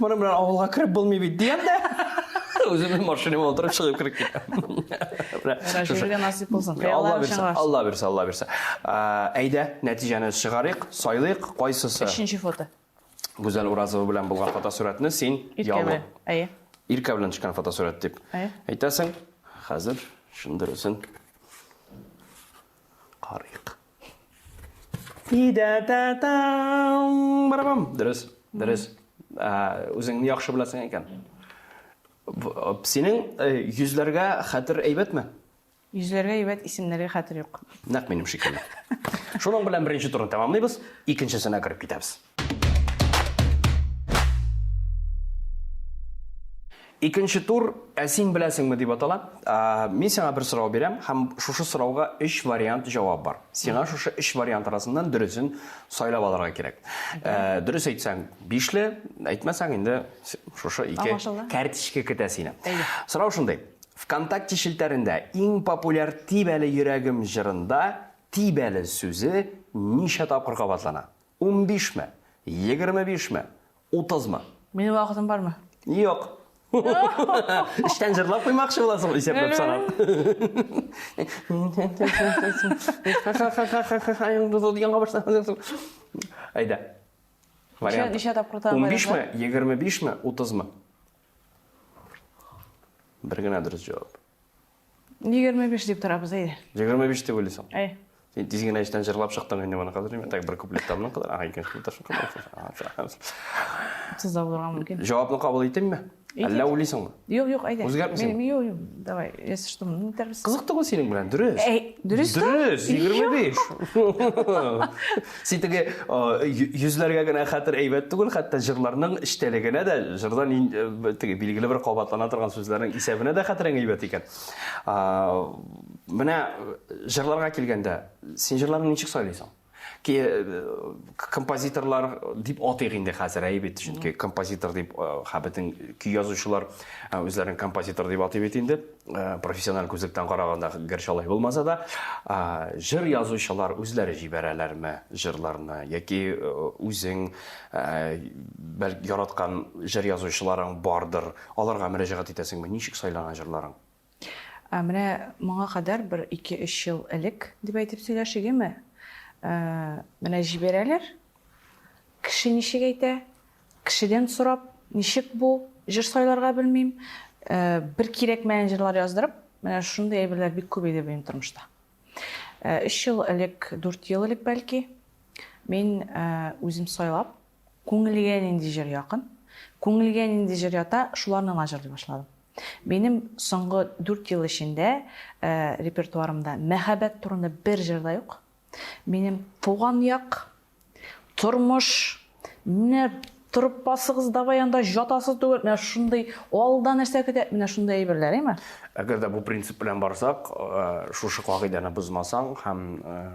моның белән авылга кереп булмый бит диям дә, үземнең машинама утырып чыгып кереп китәм. Җиргә насыйп булсын. Алла бирсә, Алла бирсә, Алла бирсә. Әйдә, нәтиҗәне чыгарыйк, сайлыйк, кайсысы? Өченче фото. Гүзәл Уразова белән булган фотосурәтне син ялы. Әйе. Иркә белән төшкән фотосурәт дип. Әйтәсең. Хәзер шуны дөресен карыйк. Барабам. Дөрес, дөрес. Үзеңне яхшы беләсең икән. Синең йөзләргә хәтер әйбәтме? Йөзләргә әйбәт, исемнәргә хәтер юк. Нәкъ минем шикелле. Шуның белән беренче турны тәмамлыйбыз, икенчесенә кереп китәбез. Икенче тур Ә син беләсеңме дип атала. Мин сиңа бер сорау бирәм һәм шушы сорауга өч вариант җавап бар. Сиңа шушы өч вариант арасыннан дөресен сайлап алырга кирәк. Дөрес әйтсәң, бишле, әйтмәсәң инде шушы ике кәртечке көтә сине. Сорау шундый. ВКонтакте челтәрендә иң популяр Тип әле йөрәгем җырында тип әле сүзе ничә тапкыр кабатлана? Унбишме? 25 ме? 30 мы? Минем вакытым бармы? Юк. Эштән җырлап куймакчы буласың, исәпләп санап. Әйдә. Вариант. Ничә тапкыр тагын? 15 ме, 25 ме, 30 мы? Бер генә дөрес җавап. 25 дип торабыз, әйдә. 25 дип уйлыйсың? Әй. Син тиз генә эчтән җырлап чыктың инде моны хәзер. Так, бер куплет табның кадәр. Ага, икенче куплет шул кадәр. Сез дә булырга мөмкин. Җавапны кабул итимме? Әллә уйлыйсыңмы? Юк, юк, әйдә. Үзгәртмисеңме? Юк, юк, давай, если что, нитәрбез. Кызык түгел синең белән, дөрес. Әй, дөрес тә? Дөрес, 25. Син теге йөзләргә генә хәтер әйбәт түгел, хәтта җырларның эчтәлегенә дә, җырдан теге билгеле бер кабатлана торган сүзләрнең исәбенә дә хәтерең әйбәт икән. Менә җырларга килгәндә, син җырларны ничек сайлыйсың? Ки композиторлар дип атыйк инде хәзер, әйе бит, чөнки композитор дип бөтен көй язучылар үзләрен композитор дип атый бит инде. Профессиональ күзлектән караганда, гәрчә алай булмаса да, җыр язучылар үзләре җибәрәләрме җырларны яки үзең бәлки яраткан җыр язучыларың бардыр, аларга мөрәҗәгать итәсеңме? Ничек сайлана җырларың? Ә менә моңа кадәр бер ике-өч ел элек дип әйтеп сөйләшигеме? Менә җибәрәләр. Кеше ничек әйтә? Кешедән сорап, ничек бу? Җыр сайларга белмим. Бер кирәкмәгән җырлар яздырып, менә шундый әйберләр бик күп иде минем тормышта. Өч ел элек, дүрт ел элек бәлки, мин үзем сайлап, Күңелгә нинди җыр якын, күңелгә нинди җыр ята, шуларны гына җырлый башладым. Минем соңгы дүрт ел эчендә репертуарымда мәхәббәт турында бер җыр да юк. Минем туган як, тормыш, менә торып басыгыз, давай анда җатасы түгел, менә шундый алда нәрсә көтә, менә шундый әйберләр, әйме? Әгәр дә бу принцип белән барсак, шушы кагыйдәне бозмасаң һәм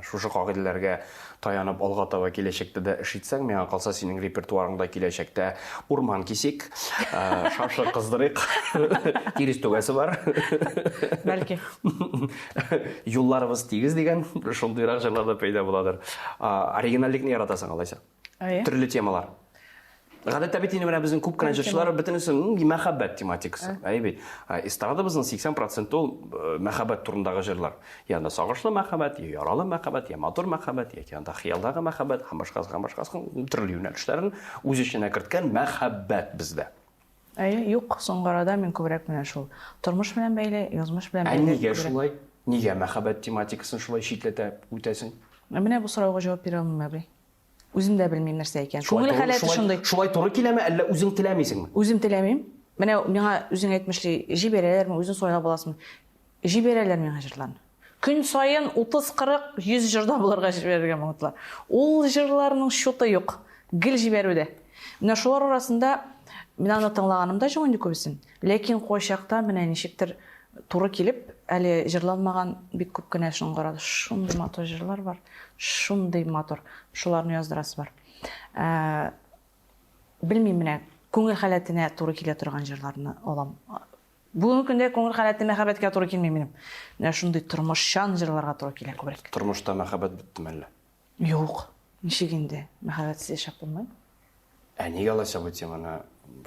шушы кагыйдәләргә Таянып алга таба киләчәктә дә эш итсәң, миңа калса, синең репертуарыңда киләчәктә урман кисик, шашлык кыздырыйк, тирес түгәсе бар. Бәлки. Юлларыбыз тигез дигән шундыйрак җырлар да пәйда буладыр. Оригинальлекне яратасың алайса. Әйе. Төрле темалар. Гадәттә бит инде менә безнең күп кенә җырчылар бөтенесе мәхәббәт тематикасы. Әйе бит. Эстрадабызның 80% ул э, мәхәббәт турындагы җырлар. Я анда сагышлы мәхәббәт, я яралы мәхәббәт, я матур мәхәббәт, яки анда хыялдагы мәхәббәт һәм башкасы һәм башкасы төрле юнәлешләрен үз эченә керткән мәхәббәт бездә. Әйе, юк, соңгы арада мин күбрәк менә шул тормыш белән бәйле, язмыш белән Ә бәйле. нигә күбрәк. шулай? Нигә мәхәббәт тематикасын шулай читләтә үтәсең? Менә бу сорауга җавап бирә алмыйм, абый. Үзем дә белмим нәрсә икән. Шулай Күңел туры- халәте шулай- шундый. Шулай туры киләме, әллә үзең теләмисеңме? Үзем теләмим. Менә миңа үзең әйтмешли, җибәрәләрме, үзең сайлап аласыңмы? Җибәрәләр миңа җырларны. Көн саен 30, 40, 100 җырда булырга җибәрергә могытлар. Ул җырларның счеты юк. Гел җибәрүдә. Менә шулар арасында мин аны тыңлаганым да юк инде күбесен. Ләкин кайчакта менә ничектер. туры килеп, әле җырланмаган бик күп кенә шуңгырады. Шундый матур җырлар бар, шундый матур. Шуларны яздырасы бар. Ә, белмим менә, күңел халәтенә туры килә торган җырларны алам. Бүгенге көндә күңел халәте мәхәббәткә туры килми минем. Менә шундый тормышчан җырларга туры килә күбрәк. Тормышта мәхәббәт беттеме әллә? Юк. Ничек инде? Мәхәббәтсез яшәп булмый. Ә нигә алайса бу теманы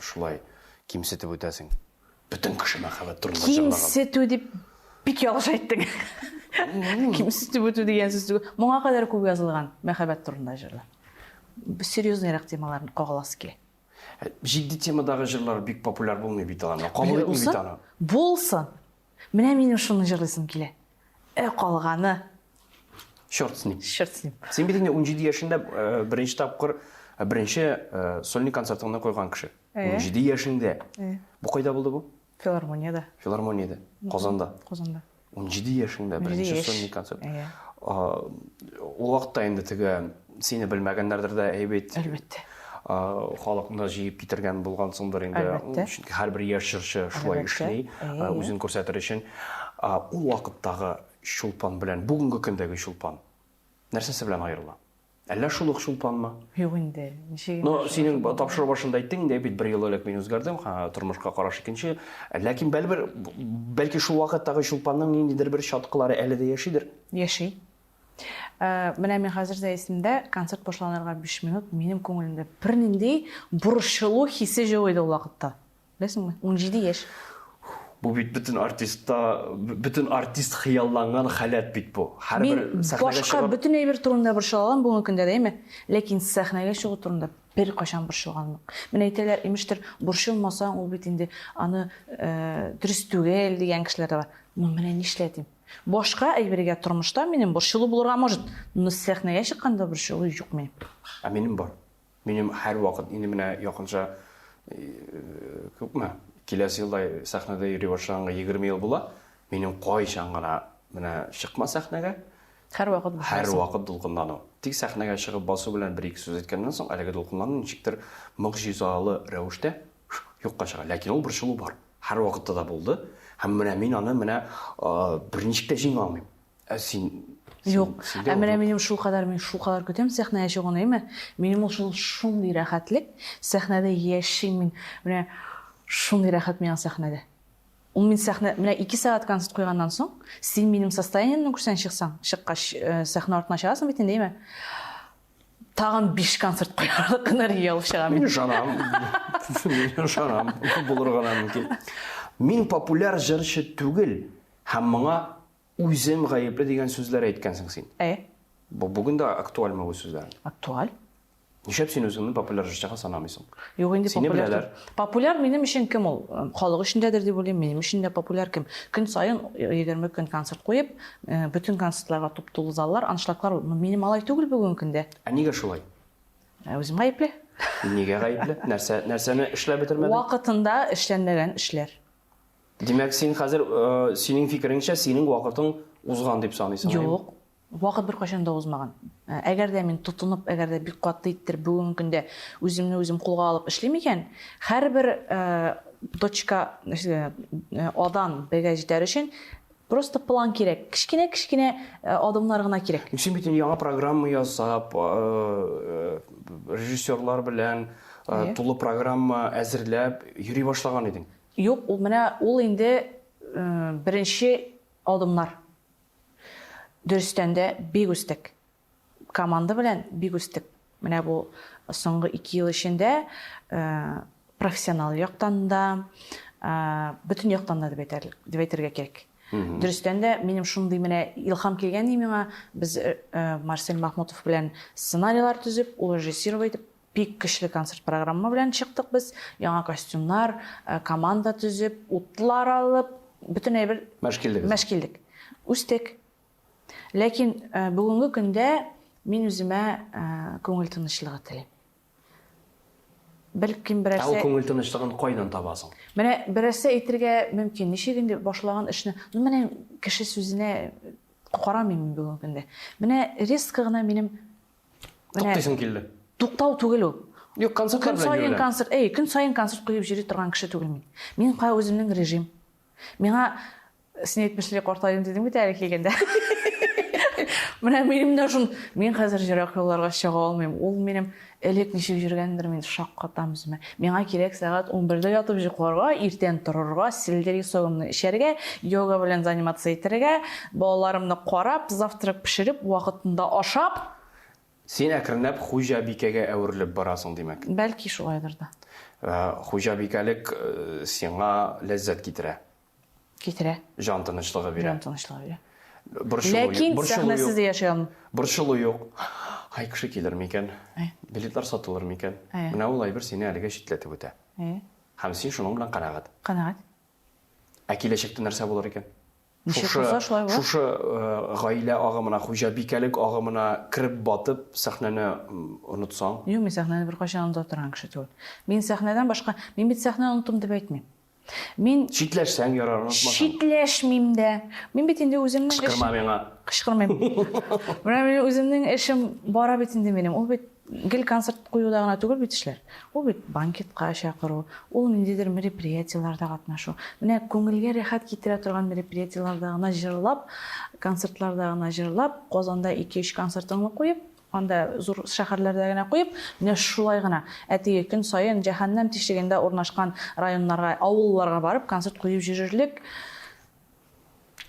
шулай кимсетеп үтәсең? Бөтен кеше мәхәббәт турында җырлаган. Кимсетү дип бик ялгыш әйттең. Кимсетеп үтү дигән сүз түгел. Моңа кадәр күп язылган мәхәббәт турында җырлар. Серьезныйрак темаларны кагыласы килә. Ә, җитди темадагы җырлар бик популяр булмый бит аларны. Кабул итми бит аны. Булсын. Менә минем шуны җырлыйсым килә. Ә калганы Черт с ним. Черт с ним. Син бит инде 17 яшендә э, беренче тапкыр э, беренче э, сольный концертыңны куйган кеше. 17 яшеңдә. Бу кайда булды бу? Филармониядә. Филармониядә. Казанда. Казанда. 17 яшеңдә беренче сольный концерт. Ул вакытта инде теге сине белмәгәннәрдер дә әйбәт. Әлбәттә. Халыкны җыеп китергән булгансыңдыр инде. Әлбәттә. Чөнки һәрбер яшь җырчы шулай эшли, үзен күрсәтер өчен. Ул вакыттагы Чулпан белән бүгенге көндәге Чулпан нәрсәсе белән аерыла? Әллә шул ук Чулпанмы? Юк инде, ничек инде. Ну, синең тапшыру башында әйттең инде бит, бер ел элек мин үзгәрдем, тормышка караш икенче. Ләкин бәлбер, бәлки шул вакыттагы Чулпанның ниндидер бер чаткылары әле дә яшидер? Яши. Э, менә мин хәзер дә исемдә, концерт башланырга 5 минут, минем күңелемдә бернинди борчылу хисе юк иде ул вакытта. Беләсеңме? 17 яшь. Бу бит бөтен артистта, бөтен артист хыялланган халәт бит бу. Һәрбер сәхнәгә башка чыгып... бөтен әйбер турында борчыла алам бүгенге көндә, әйме? Ләкин сәхнәгә чыгу турында беркайчан борчылганым юк. Менә әйтәләр, имештер, борчылмасаң, ул бит инде аны э, дөрес түгел дигән кешеләр дә бар. Ну, менә нишләтим? Башка әйбергә тормышта минем борчылу булырга может, но сәхнәгә чыкканда борчылу юк минем. Ә минем бар. Минем һәрвакыт, инде менә якынча күпме, киләсе елда сәхнәдә йөри башлаганга 20 ел була, минем кайчан гына менә чыкма сәхнәгә, һәрвакыт һәрвакыт дулкынлану. Тик сәхнәгә чыгып басу белән бер-ике сүз әйткәннән соң, әлеге дулкынлану ничектер могҗизалы рәвештә юкка чыга. Ләкин ул борчылу бар. Һәрвакытта да булды. Һәм менә мин аны менә берничек тә җиңә алмыйм. Ә син Юк. Ә менә минем шул кадәр мин шул кадәр көтәм сәхнәгә чыгуны, әйме? Минем ул шул шундый рәхәтлек, сәхнәдә яшим мин. Менә шундый рәхәт миңа сәхнәдә. Ул мин сәхнә, менә 2 сәгать концерт куйганнан соң, син минем состояниемне күрсәң чыксаң, чыккач, э, сәхнә артына чыгасың бит инде, әйме? Тагын 5 концерт куярлык энергия алып чыгам. Мин ышанам. Мин ышанам. Булырга да мөмкин. Мин популяр җырчы түгел һәм моңа Үзем гаепле дигән сүзләр әйткәнсең син. Ә? Бу бүген дә актуальмы бу сүзләр? Актуаль. Нишләп син үзеңне популяр җырчыга санамыйсың? Юк инде Сине популяр. беләләр. Популяр минем өчен кем ул? Халык өчен дәдер дип уйлыйм, минем өчен дә популяр кем? Көн саен 20 көн концерт куеп, бөтен концертларга туп-тулы заллар, аншлаглар. Минем алай түгел бүгенге көндә. Ә нигә шулай? Ә үзем гаепле. Нигә гаепле? Нәрсә, нәрсәне эшләп бетермәдең? Вакытында эшләнмәгән эшләр. Димәк, син хәзер, синең фикереңчә, синең вакытың узган дип саныйсың? Юк. Вакыт беркайчан да узмаган. Әгәр дә мин тотынып, әгәр дә бик каты иттереп бүгенге көндә үземне үзем кулга алып эшлим икән, һәрбер точка Адан Бгә җитәр өчен просто план кирәк. Кечкенә-кечкенә адымнар гына кирәк. Син бит инде яңа программа ясап, режиссерлар белән тулы программа әзерләп йөри башлаган идең. Юк, ул менә ул инде беренче адымнар. Дөрестән дә бик үстек. Команда белән бик үстек. Менә бу соңгы 2 ел эчендә профессионал яктан да, бөтен яктан да дип әйтәрлек, дип әйтергә кирәк. Дөрестән дә, минем шундый менә илһам килгән ди миңа, без Марсель Махмутов белән сценарийлар төзеп, ул режиссировать итеп, Бик көчле концерт программа белән чыктык без. Яңа костюмнар, э, команда төзеп, утлар алып, бөтен әйбер Мәш килдегез. Мәш килдек. Үстек. Ләкин э, бүгенге көндә мин үземә э, күңел тынычлыгы телим. Бәлкем берәрсе... Ә ул күңел тынычлыгын кайдан табасың? Менә берәрсе әйтергә мөмкин, ничек инде башлаган эшне, ну менә кеше сүзенә карамыйм мин бүгенге көндә. Менә резко гына минем Туктыйсың килде. Туктау түгел ул. Юк, концертлар белән Көн саен концерт, әй, көн саен концерт куеп йөри торган кеше түгел мин. Мин кая үземнең режим. Миңа Син әйтмешли картайдым дидең бит әле килгәндә. Менә минем дә шул, мин хәзер ерак юлларга чыга алмыйм. Ул минем элек ничек йөргәндер, мин шаккатам үземә. Миңа кирәк сәгать 11-дә ятып йокларга, иртән торырга, сельдерей согымны эчәргә, йога белән заниматься итәргә, балаларымны карап, завтрак пешереп, вакытында ашап. Син әкренләп хуҗабикәгә әверелеп барасың, димәк. Бәлки шулайдыр да. Хуҗабикәлек сиңа ләззәт китерә. Китерә. Җан тынычлыгы бирә. Җан тынычлыгы бирә. Борчылу юк. Ләкин сәхнәсез дә яши алмыйм. Борчылу юк. Ай, кеше килер микән? Билетлар сатылыр микән? Менә ул әйбер сине әлегә читләтеп үтә. Һәм син шуның белән канәгать. Канәгать. Ә киләчәктә нәрсә булыр икән? Ничек булса, шулай була. Шушы гаилә агымына, хуҗабикәлек агымына кереп батып, сәхнәне онытсаң? Юк, мин сәхнәне беркайчан оныта торган кеше түгел. Мин сәхнәдән башка, мин бит сәхнәне онытым дип әйтмим. Мин Читләшсәң ярар, онытмасаң. Читләшмим дә. Мин бит инде үземнең Кычкырма миңа. Кычкырмыйм. Менә минем үземнең эшем бара бит инде минем. Ул бит гел концерт куюда гына түгел бит эшләр. Ул бит банкетка чакыру, ул ниндидер мероприятиеләрдә катнашу. Менә күңелгә рәхәт китерә торган мероприятиеләрдә гына җырлап, концертларда гына җырлап, Казанда ике-өч концертыңны куеп, анда зур шәһәрләрдә генә куеп, менә шулай гына. Ә теге көн саен җәһәннәм тишегендә урнашкан районнарга, авылларга барып концерт куеп йөрерлек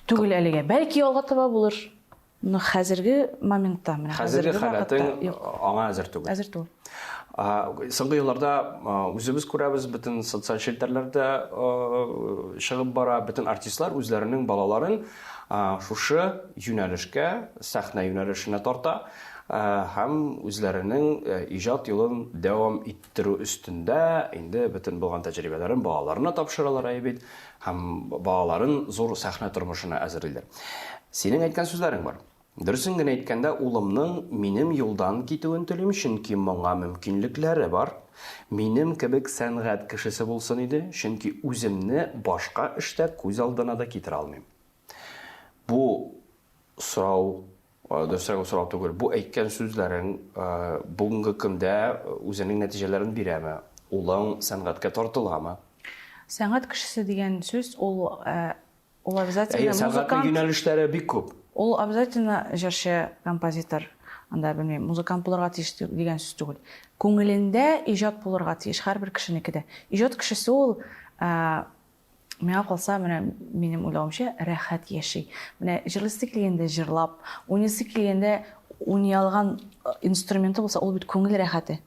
түгел әлегә. Бәлки алга таба булыр. Но хәзерге моментта, менә хәзерге халәтең аңа әзер түгел. Әзер түгел. Соңгы елларда үзебез күрәбез, бөтен социаль челтәрләрдә чыгып бара, бөтен артистлар үзләренең балаларын шушы юнәлешкә, сәхнә юнәлешенә тарта һәм үзләренең иҗат юлын дәвам иттерү өстендә инде бөтен булган тәҗрибәләрен балаларына тапшыралар әйе бит. Һәм балаларын зур сәхнә тормышына әзерлиләр. Синең әйткән сүзләрең бар. Дөресен генә әйткәндә, улымның минем юлдан китүен телим, чөнки моңа мөмкинлекләре бар. Минем кебек сәнгать кешесе булсын иде, чөнки үземне башка эштә күз алдына да китерә алмыйм. Бу сорау, дөресрәге сорау түгел, бу әйткән сүзләрең бүгенге көндә үзенең нәтиҗәләрен бирәме? Улың сәнгатькә тартыламы? Сәнгать кешесе дигән сүз ул ул обязательно Әйе, сәнгатьнең юнәлешләре бик күп. Ул обязательно җырчы, композитор, анда белмим, музыкант булырга тиеш дигән сүз түгел. Күңелендә иҗат булырга тиеш һәрбер кешенеке дә. Иҗат кешесе ул Миңа калса, менә минем уйлавымча, рәхәт яши. Менә җырлыйсы килгәндә җырлап, уйныйсы килгәндә уйный алган э, инструменты булса, ул бит күңел рәхәте.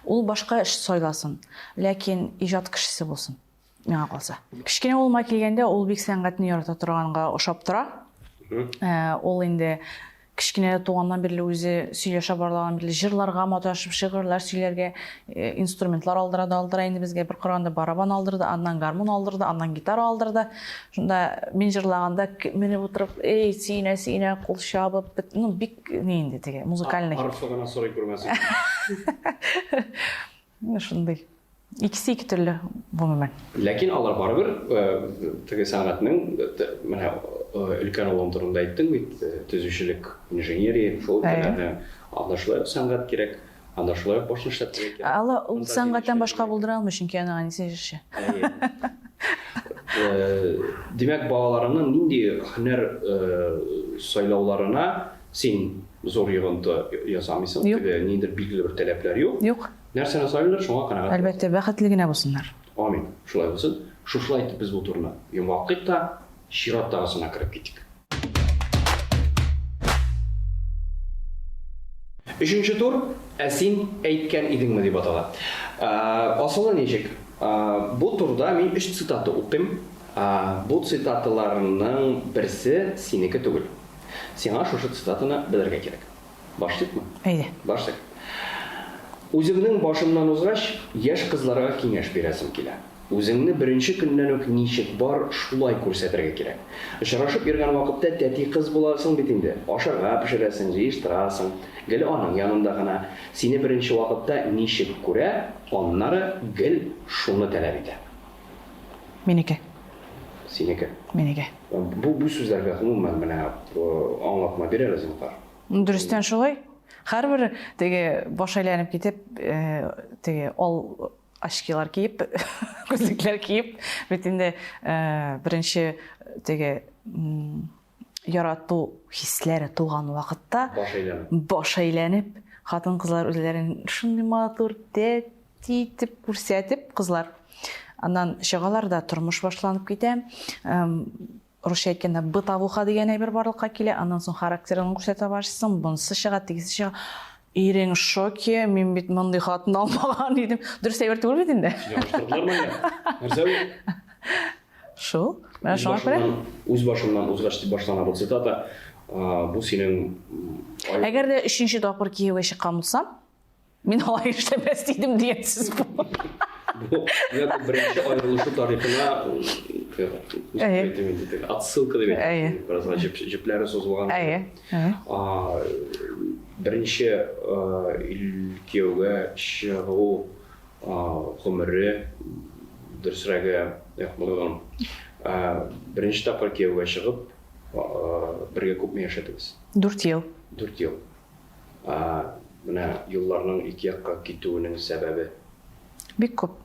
Ул башка эш сайласын, ләкин иҗат кешесе булсын, миңа калса. Кечкенә улыма килгәндә, ул бик сәнгатьне ярата торганга ошап тора. Э, ул инде Кечкенә туганнан бирле үзе сөйләшә барлаган бирле җырларга маташып, шигырьләр сөйләргә, э, инструментлар алдыра да алдыра инде безгә. Бер караганда барабан алдырды, аннан гармун алдырды, аннан гитара алдырды. Шунда мин җырлаганда менеп утырып, эй, сөенә, сөенә, кул чабып, ну, бик ни инде теге, музыкальный. Арфа гына сорый күрмәсен. Менә шундый. Икесе ике төрле, гомумән. Ләкин алар барыбер теге сәнгатьнең, менә өлкән улым турында әйттең бит, төзүчелек, инженерия, шул өлкәләрдә анда шулай ук сәнгать кирәк, анда шулай ук башны эшләтергә кирәк. Алла ул сәнгатьтән башка булдыра алмый, чөнки аның әнисе җырчы. Әйе. Димәк, балаларыңның нинди һөнәр сайлауларына син зур йогынты ясамыйсың, теге ниндидер билгеле бер таләпләр юк. Юк. Нәрсәне сайлыйлар, шуңа канәгать буласың. Әлбәттә, бәхетле генә булсыннар. Амин. Шулай булсын. Шушылай итеп без бу турны йомгаклыйк та, чираттагысына кереп китик. Өченче тур Ә син әйткән идеңме дип атала. Асылы ничек? Бу турда мин өч цитата укыйм. Бу цитаталарның берсе синеке түгел. Сиңа шушы цитатаны белергә кирәк. Башлыйкмы? Әйдә. Башлыйк. Үземнең башымнан узгач, яшь кызларга киңәш бирәсем килә. Үзеңне беренче көннән үк ничек бар, шулай күрсәтергә кирәк. Очрашып йөргән вакытта тәти кыз буласың бит инде, ашарга пешерәсең, җыештырасың, гел аның янында гына. Сине беренче вакытта ничек күрә, аннары гел шуны таләп итә. Минеке. Синеке. Минеке. Бу бу сүзләргә гомумән менә аңлатма бир әле, зинһар. Дөрестән шулай. Һәрбер теге баш әйләнеп китеп, теге ал Очкилар киеп, күзлекләр киеп, бит инде э, беренче теге ярату хисләре туган вакытта баш әйләнеп, баш әйләнеп, хатын-кызлар үзләрен шундый матур тәти итеп күрсәтеп, кызлар. Аннан чыгалар да тормыш башланып китә. Русча әйткәндә, бытовуха дигән әйбер барлыкка килә, аннан соң характерыңны күрсәтә башлыйсың, монысы чыга, тегесе чыга. Ирең шоке, мин бит мондый хатын алмаган идем. Дөрес әйбер түгел бит инде. Ябыштырдылармы әллә? Нәрсә бу? Шул. Менә шуңа күрә. Үз башымнан узгач дип башлана бу цитата. Бу синең Әгәр дә өченче тапкыр кияүгә чыккан булсам, Мин алай эшләмәс идем дигән сүз бу. Бу димәк, беренче аерылышу тарихына отсылка дип әйтәм. Беразга җепләре сузылган. Әйе. Беренче кияүгә чыгу гомере, дөресрәге, беренче тапкыр кияүгә чыгып, бергә күпме яшәдегез? Дүрт ел. Дүрт ел. Ә менә юлларның ике якка китүенең сәбәбе? Бик күп.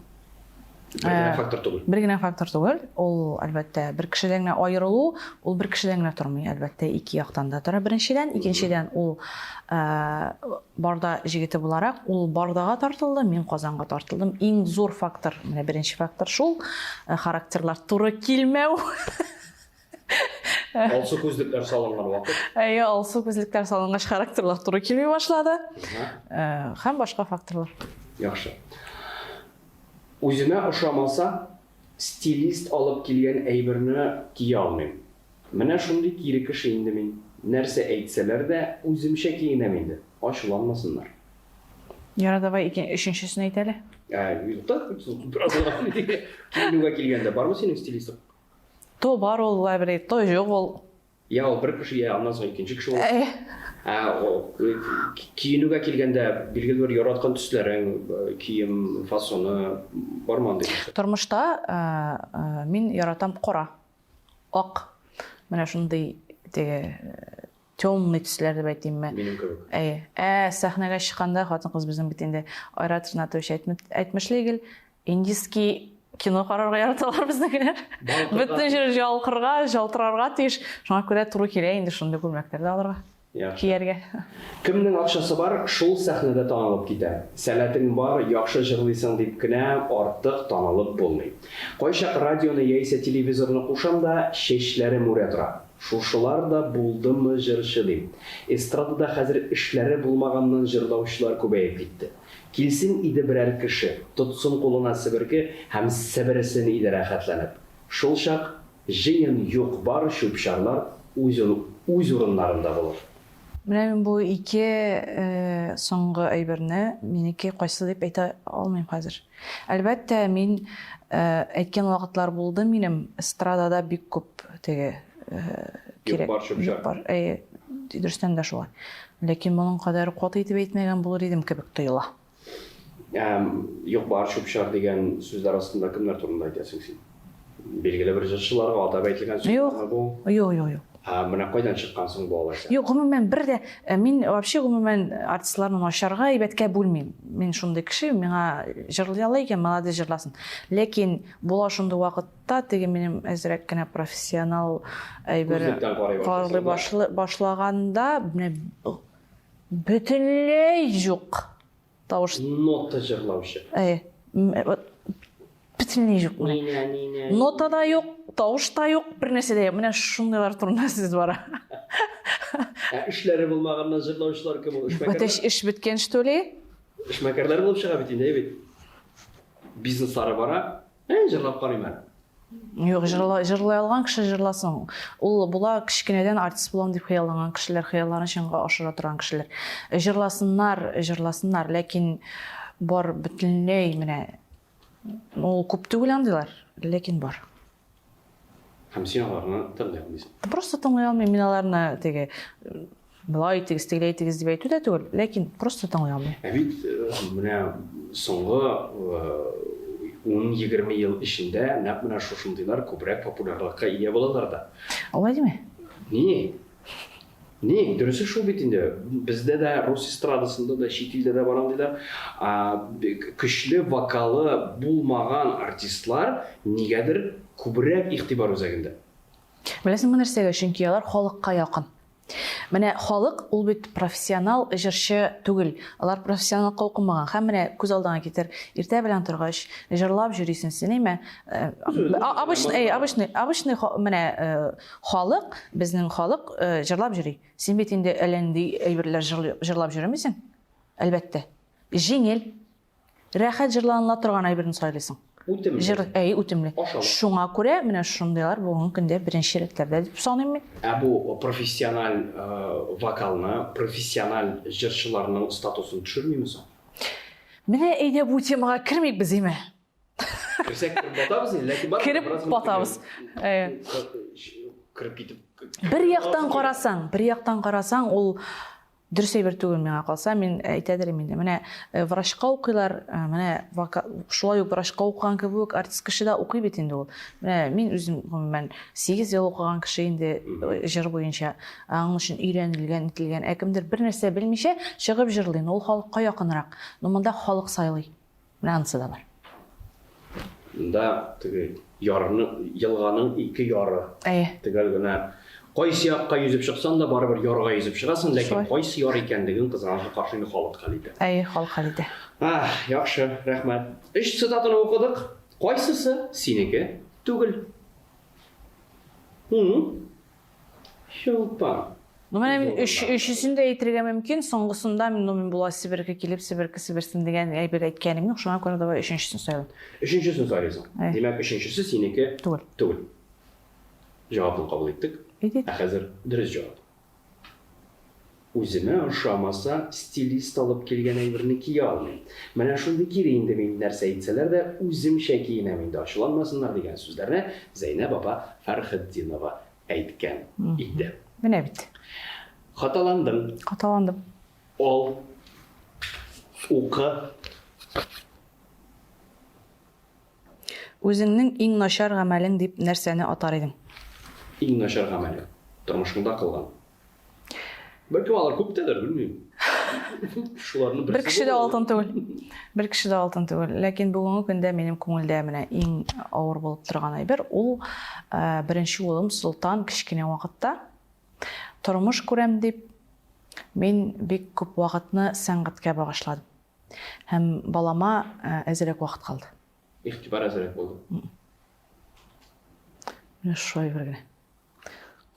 Бер генә фактор түгел. Бер генә фактор түгел. Ул, әлбәттә, бер кешедән генә аерылу, ул бер кешедән генә тормый, әлбәттә, ике яктан да тора. Беренчедән, икенчедән, ул Барда җегете буларак, ул Бардага тартылды, мин Казанга тартылдым. Иң зур фактор, менә беренче фактор шул, характерлар туры килмәү. Алсу күзлекләр салынган вакыт. Әйе, алсу күзлекләр салынгач характерлар туры килми башлады. Э, һәм башка факторлар. Яхшы. Үземә ошамаса, стилист алып килгән әйберне кия алмыйм. Менә шундый кире кеше инде мин. Нәрсә әйтсәләр дә, үземчә киенәм инде. Ачуланмасыннар. Яра, давай ике, өченчесен әйт әле. Ә, юк та, бераз киенүгә килгәндә бармы синең стилистың? То бар ул лайбри, то юк ул. Я ул бер кеше, я аннан соң икенче кеше ул. Ә киенүгә килгәндә, билгеле бер яраткан төсләрең, кием фасоны бармы андый нәрсә? Тормышта мин яратам кара, ак. Менә шундый теге темный төсләр дип әйтимме. Минем кебек. Әйе. Ә сәхнәгә чыкканда хатын-кыз безнең бит инде Айрат Ринатович әйтмешли гел Индийский кино карарга яраталар безнекеләр. Бөтен җир ялкырга, ялтырарга тиеш. Шуңа күрә туры килә инде шундый күлмәкләр дә алырга. Яхшы. Кияргә. Кемнең акчасы бар, шул сәхнәдә танылып китә. Сәләтең бар, яхшы җырлыйсың дип кенә артык танылып булмый. Кайчак радионы яисә телевизорны кушам да, чәчләрем үрә тора. Шушылар да булдымы җырчы дим. Эстрадада хәзер эшләре булмаганнан җырлаучылар күбәеп китте. Килсен иде берәр кеше, тотсын кулына себерке һәм себерсен иде рәхәтләнеп. Шулчак җыен юк-бар чүп-чарлар үз үз урыннарында булыр. Менә мин бу ике соңгы әйберне минеке кайсы дип әйтә алмыйм хәзер. Әлбәттә, мин әйткән вакытлар булды минем, эстрадада бик күп теге кирәк. Юк-бар чүп-чар. Юк-бар, әйе, дөрестән дә шулай. Ләкин моның кадәр каты итеп әйтмәгән булыр идем кебек тоела. Юк, бар чүп-чар дигән сүзләр астында кемнәр турында әйтәсең син? Билгеле бер җырчыларга атап әйтелгән сүзләрме бу? Юк, юк, юк. Ә менә кайдан чыккан соң бу алайса? Юк, гомумән бер дә э, мин вообще гомумән артистларны начарга, әйбәткә бүлмим. Мин шундый кеше, миңа җырлый ала икән, молодец җырласын. Ләкин була шундый вакыт Та теге минем әзрәк кенә профессионал әйбер карый башлаганда менә бөтенләй юк тавыш. Нота җырлаучы. Әйе. Бөтенләй юк менә. Нота да юк, тавыш та юк, бер нәрсә дә юк. Менә шундыйлар турында сүз бара. Ә эшләре булмаганнан җырлаучылар кем ул? Эшмәкәрләр? Эш беткән, что ли? Эшмәкәрләр булып чыга бит инде, әй бит. Бизнеслары бара. Ә, җырлап карыйм әле. Юк, җырла, җырлый алган кеше җырласын. Ул була кечкенәдән артист булам дип хыялланган кешеләр, хыялларын чынга ашыра торган кешеләр. Җырласыннар, җырласыннар, ләкин бар бөтенләй менә ул күп түгел андыйлар, ләкин бар. Һәм син аларны тыңлый алмыйсың. Просто тыңлый алмыйм. Мин аларны теге болай итегез, тегеләй итегез дип әйтү дә түгел, ләкин просто тыңлый алмыйм. Ә бит менә соңгы 10-20 ел эчендә нәкъ менә шушындыйлар күбрәк популярлыкка ия булалар да. Алай димә. Ни? Ни, дөресе шул бит инде. Бездә дә, рус эстрадасында да, чит илдә дә бар андыйлар. Көчле вокалы булмаган артистлар нигәдер күбрәк игътибар үзәгендә. Беләсеңме нәрсәгә? Чөнки алар халыкка якын. Менә халык ул бит профессионал җырчы түгел. Алар профессионаллыкка укымаган. Һәм менә күз алдыңа китер, иртә белән торгач, җырлап йөрисең син, әйме? Э, обычный, обычный, обычный менә э, халык, безнең халык э, җырлап йөри. Син бит инде әллә нинди әйберләр җырлап йөрмисең. Әлбәттә. Җиңел. Рәхәт җырланыла торган әйберне сайлыйсың. Үтемле. Җыр, әй, үтемле. Ашала. Шуңа күрә менә шундыйлар бүгенге көндә беренче рәтләрдә дип саныйм мин. Ә бу профессиональ вокалны, профессиональ җырчыларның статусын төшермиме соң? Менә әйдә бу темага кермик без, име? Керсәк кереп батабыз инде, ләкин барыбер Кереп бераз батабыз. Әйе. Кереп китеп. Бер яктан карасаң, бер яктан карасаң, ул Дөрес әйбер түгел миңа калса, мин әйтәдер идем инде. Менә э, врачка укыйлар, э, менә шулай ук врачка укыган кебек үк артист кеше дә укый бит инде ул. Менә мин үзем гомумән 8 ел укыган кеше инде э, җыр буенча. Аның өчен өйрәнелгән, ителгән. Ә кемдер бер нәрсә белмичә чыгып җырлый, ул халыкка якынрак. Но монда халык сайлый. Менә анысы да бар. Монда теге ярны, елганың ике яры. Әйе. Төгәл генә кайсы якка йөзеп чыксаң да, барыбер ярга йөзеп чыгасың, ләкин кайсы яр икәнлеген кызганычка каршы инде халык хәл итә. Әйе, халык хәл итә. Ах, яхшы, рәхмәт. Өч цитатаны укыдык. Кайсысы синеке түгел? Чулпан. Ну, менә мин өч, өчесен дә әйтергә мөмкин, соңгысында мин, ну, мин була себерке килеп, себерке себерсен дигән әйбер әйткәнем юк, шуңа күрә давай өченчесен сайлыйм. Өченчесен сайлыйсың. Әй. Димәк, өченчесе синеке Түгел. Түгел. Җавапны кабул иттек. Иттек. Ә хәзер дөрес җавап. Үземә ошамаса, стилист алып килгән әйберне кия алмыйм. Менә шундый кире инде мин, нәрсә әйтсәләр дә, үземчә киенәм инде, ачуланмасыннар дигән сүзләрне Зәйнәб апа Фәрхетдинова әйткән иде. Менә бит. Хаталандың. Хаталандым. Ал. Укы. Үзеңнең иң начар гамәлең дип нәрсәне атар идең? Иң начар гамәлең? Тормышыңда кылган. Бәлкем алар күп тәдер, белмим. Шуларны Бер кеше дә алтын түгел. Бер кеше дә алтын түгел. Ләкин бүгенге көндә минем күңелдә менә иң авыр булып торган әйбер ул э, беренче улым Солтан кечкенә вакытта тормыш күрәм дип мин бик күп вакытны сәнгатькә багышладым. Һәм балама э, әзрәк вакыт калды. Игътибар әзрәк булды. Менә шул әйбер генә.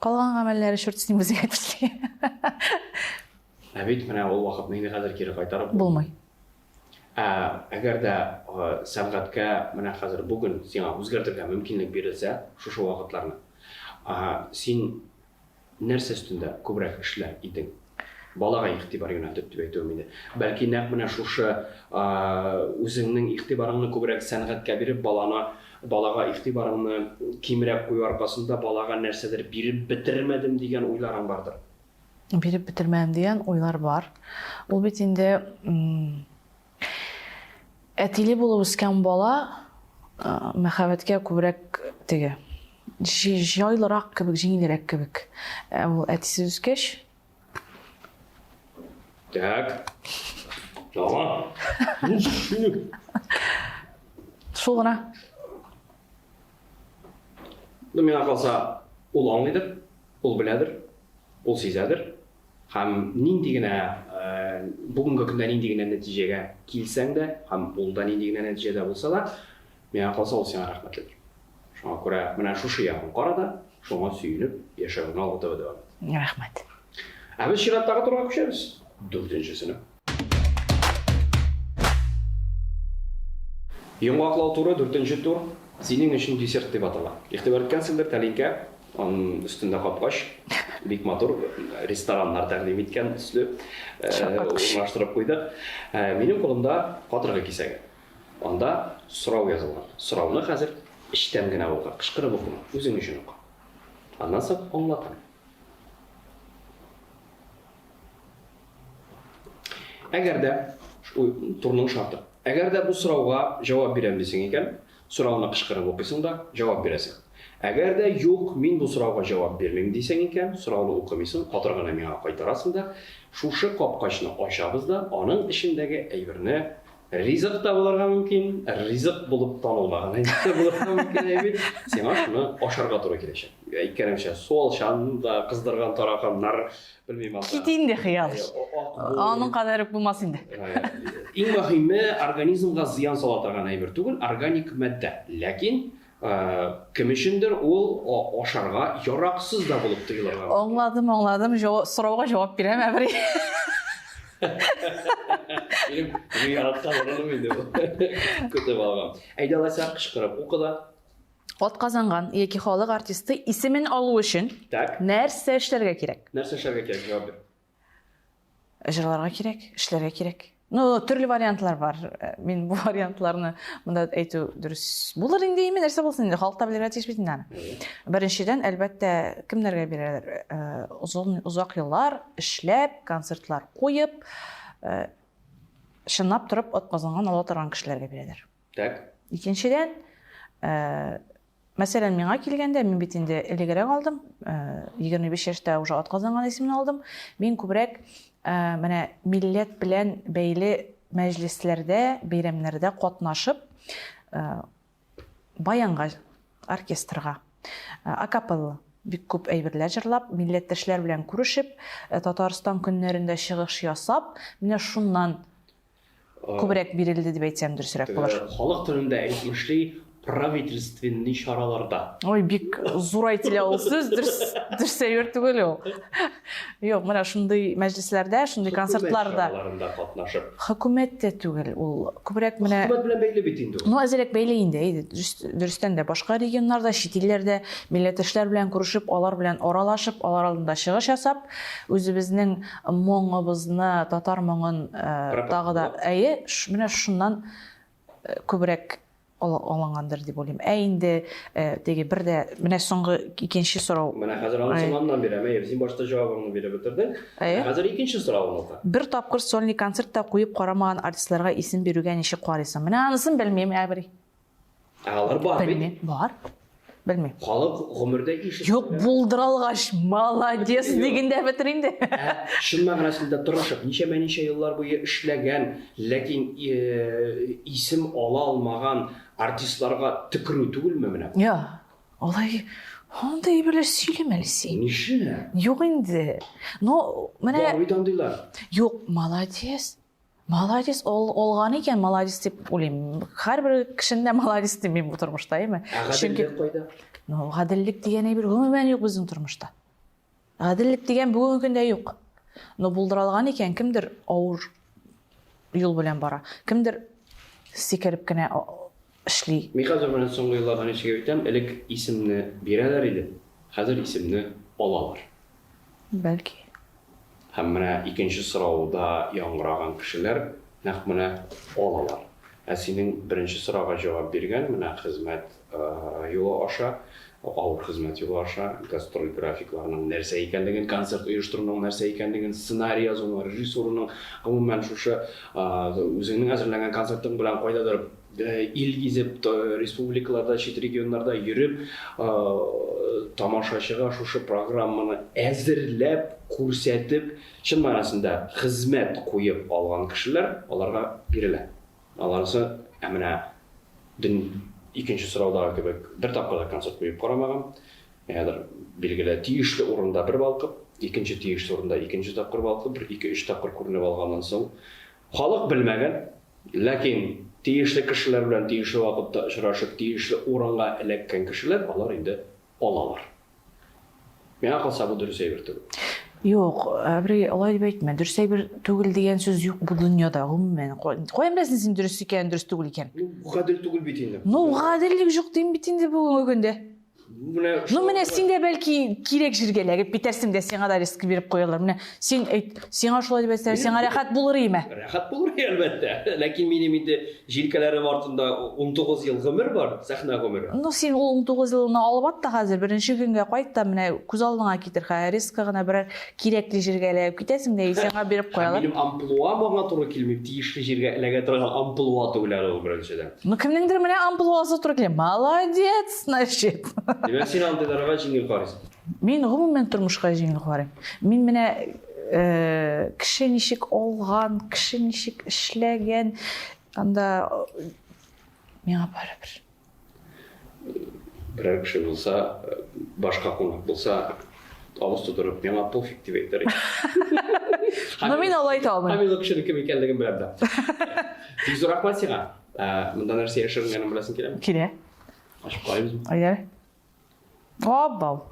Калган гамәлләре черт с ним үзеңә әйтмешли. Ә бит менә ул вакытны инде хәзер кире кайтарып булмый. Ә әгәр дә сәнгатькә менә хәзер бүген сиңа үзгәртергә мөмкинлек бирелсә, шушы вакытларны, син Нәрсә өстендә күбрәк эшләр идең? Балага игътибар юнәлтеп дип әйтүем иде. Бәлки нәкъ менә шушы үзеңнең игътибарыңны күбрәк сәнгатькә биреп, баланы, балага игътибарыңны кимрәк кую аркасында балага нәрсәдер биреп бетермәдем дигән уйларың бардыр? Биреп бетермәдем дигән уйлар бар. Ул бит инде Әтиле булып үскән бала мәхәббәткә күбрәк теге җайлырак кебек, җиңелрәк кебек. Ә ул әтисез үскәч. Так. Ага. Шул гына. Ну, миңа калса, ул аңлыйдыр, ул беләдер, ул сизәдер. Һәм нинди генә, бүгенге көндә нинди генә нәтиҗәгә килсәң дә, һәм ул да нинди генә нәтиҗәдә булса да, миңа калса, ул сиңа рәхмәтледер. Шуңа күрә менә шушы ягын кара да, шуңа сөенеп яшәвеңне алга таба дәвам ит. Рәхмәт. Ә без чираттагы турга күчәбез. Дүртенчесенә. Йомгаклау туры, дүртенче тур, синең өчен десерт дип атала. Игътибар иткәнсеңдер, тәлинкә, аның өстендә капкач, бик матур рестораннар тәкъдим иткән төсле урнаштырып куйдык. Минем кулымда катыргы кисәге. Анда сорау язылган. Сорауны хәзер эчтән генә укы, кычкырып укыма, үзең өчен укы. Аннан соң аңлатам. Әгәр дә, турның шарты. Әгәр дә бу сорауга җавап бирәм дисең икән, сорауны кычкырып укыйсың да, җавап бирәсең. Әгәр дә юк, мин бу сорауга җавап бирмим дисең икән, сорауны укымыйсың, катыр гына миңа кайтарасың да, шушы капкачны ачабыз да, аның эчендәге әйберне, ризык та булырга мөмкин, ризык булып танылмаган әйбер дә булырга мөмкин әйбер, сиңа шуны ашарга туры киләчәк. Әйткәнемчә, суалчан да, кыздырган тараканнар, белмим анда. Кит инде, хыял. Аның кадәр үк булмас инде. Иң мөһиме, организмга зыян сала торган әйбер түгел, органик матдә. Ләкин Кем өчендер ул ашарга яраксыз да булып тоелырга мөмкин. Аңладым, аңладым. Сорауга җавап бирәм, әбри. Минем яраткан урыным инде бу. Көтеп алган. Әйдә алайса, кычкырып укы да. Атказанган яки халык артисты исемен алу өчен Так. нәрсә эшләргә кирәк? Нәрсә эшләргә кирәк? Җавап бир. Җырларга кирәк, эшләргә кирәк. Ну, төрле вариантлар бар. Э, мин бу вариантларны монда әйтү дөрес булыр инде, име нәрсә булсын инде, халык та белергә тиеш бит инде аны. Беренчедән, әлбәттә, кемнәргә бирәләр? Э, озын озак еллар эшләп, концертлар куеп, э, чынлап торып атказанган ала торган кешеләргә бирәләр. Так. Икенчедән, Мәсәлән, миңа килгәндә, мин бит инде элегрәк алдым, 25 яшьтә уже атказанган исемен алдым. Мин күбрәк менә милләт белән бәйле мәҗлесләрдә, бәйрәмнәрдә катнашып, баянга, оркестрга, акапелла бик күп әйберләр җырлап, милләттәшләр белән күрешеп, Татарстан көннәрендә чыгыш ясап, менә шуннан күбрәк бирелде дип әйтсәм дөресрәк булыр. Халык телендә әйтмешли, правительственный чараларда. Ой, бик зур әйтелә ул сүз, дөрес, дөрес әйбер түгел ул. Юк, менә шундый мәҗлесләрдә, шундый концертларда. Чараларында катнашып. Хөкүмәт тә түгел ул. Күбрәк менә Хөкүмәт белән бәйле бит инде ул. Ну, әзрәк бәйле инде, әйе, дөрестән дә башка регионнарда, чит илләрдә милләттәшләр белән күрешеп, алар белән аралашып, алар алдында чыгыш ясап, Үзебезнең моңыбызны, татар моңын тагы да, әйе, менә шуннан күбрәк алынгандыр дип уйлыйм. Ә инде теге бер дә менә соңгы икенче сорау. Менә хәзер анысын аннан бирәм. Әйе, син башта җавабыңны биреп бетердең. Ә хәзер икенче соравын укы. Бер тапкыр сольный концерт та куеп карамаган артистларга исем бирүгә ничек карыйсың? Менә анысын белмим, әбри. Ә алар бар бит. Белмим, бар. Белмим. Халык гомердә ишетмәгән. Юк, булдыра алгач, молодец дигәндә бетер инде. Ә чын мәгънәсендә тырышып, ничәмә-ничә еллар буе эшләгән, ләкин исем ала алмаган артистларга төкерү түгелме менә бу? Я, алай андый әйберләр сөйләмә әле син. Нишләп? Юк инде. Но менә Бар бит андыйлар. Юк, молодец. Молодец, ол, олган икән, молодец дип уйлыйм. Һәрбер кешене дә молодец дим мин бу тормышта, әйме? Ә гаделлек кайда? Ну, гаделлек дигән әйбер гомумән юк безнең тормышта. Гаделлек дигән бүгенге көндә юк. Но булдыра алган икән, кемдер авыр юл белән бара, кемдер сикереп кенә эшли. Мин хәзер менә соңгы елларда ничек әйтәм, элек исемне бирәләр иде, хәзер исемне алалар. Бәлки. Һәм менә икенче сорауда яңгыраган кешеләр нәкъ менә алалар. Ә синең беренче сорауга җавап биргән менә хезмәт юлы аша, авыр хезмәт юлы аша, гастроль графикларының нәрсә икәнлеген, концерт оештыруның нәрсә икәнлеген, сценарий язуның, режиссураның, гомумән, шушы үзеңнең әзерләнгән концертың белән кайдадыр Ил гизеп, республикаларда, чит регионнарда йөреп, тамашачыга шушы программаны әзерләп, күрсәтеп, чын мәгънәсендә хезмәт куеп алган кешеләр аларга бирелә. Аларысы, ә менә дөн икенче сораудагы кебек бер тапкыр да концерт куеп карамаган, Ягъни, билгеле, тиешле урында бер балкып, икенче тиешле урында икенче тапкыр балкып, бер ике-өч тапкыр күренеп алганнан соң, Халык белмәгән, ләкин тиешле кешеләр белән тиешле вакытта очрашып, тиешле урынга эләккән кешеләр, алар инде алалар. Миңа калса, бу дөрес әйбер түгел. Юк, Әбри, алай дип әйтмә. Дөрес әйбер түгел дигән сүз юк бу дөньяда, гомумән. Каян беләсең син дөрес икәнен, дөрес түгел икәнен? Ну, гадел түгел бит инде. Ну, гаделлек юк дим бит инде бүгенге көндә. Менә Ну, менә син дә бәлки кирәк җиргә эләгеп китәрсең дә, сиңа да риск биреп куялар. Менә син әйт, сиңа шулай дип әйтсәләр, сиңа рәхәт булыр име? Рәхәт булыр иде, әлбәттә. Ләкин минем инде җилкәләрем артында 19 ел гомер бар, сәхнә гомере. Ну, син ул 19 елны алып ат та хәзер, беренче көнгә кайт та, менә күз алдыңа китер, хәзер резко гына берәр кирәкле җиргә эләгеп китәсең дә, и сиңа биреп куялар. Минем амплуа моңа туры килми, тиешле җиргә эләгә торган амплуа түгел әле ул беренчедән. Ну, кемнеңдер менә амплуасы туры килә. Молодец, значит. Димәк, син андыйларга җиңел карыйсың. Мин гомумән тормышка җиңел карыйм. Мин менә э, кеше ничек алган, кеше ничек эшләгән, анда э, миңа барыбер. Берәр кеше булса, башка кунак булса, авыз тутырып, миңа пофиг дип әйтер. Но мин алай әйтә алмыйм. Һәм мин ул кешенең кем икәнлеген беләм дә. Бик зур рәхмәт сиңа. Ә, монда нәрсә яшеренгәнен беләсең киләме? Килә. Ачып карыйбызмы? Әйдә. Абау.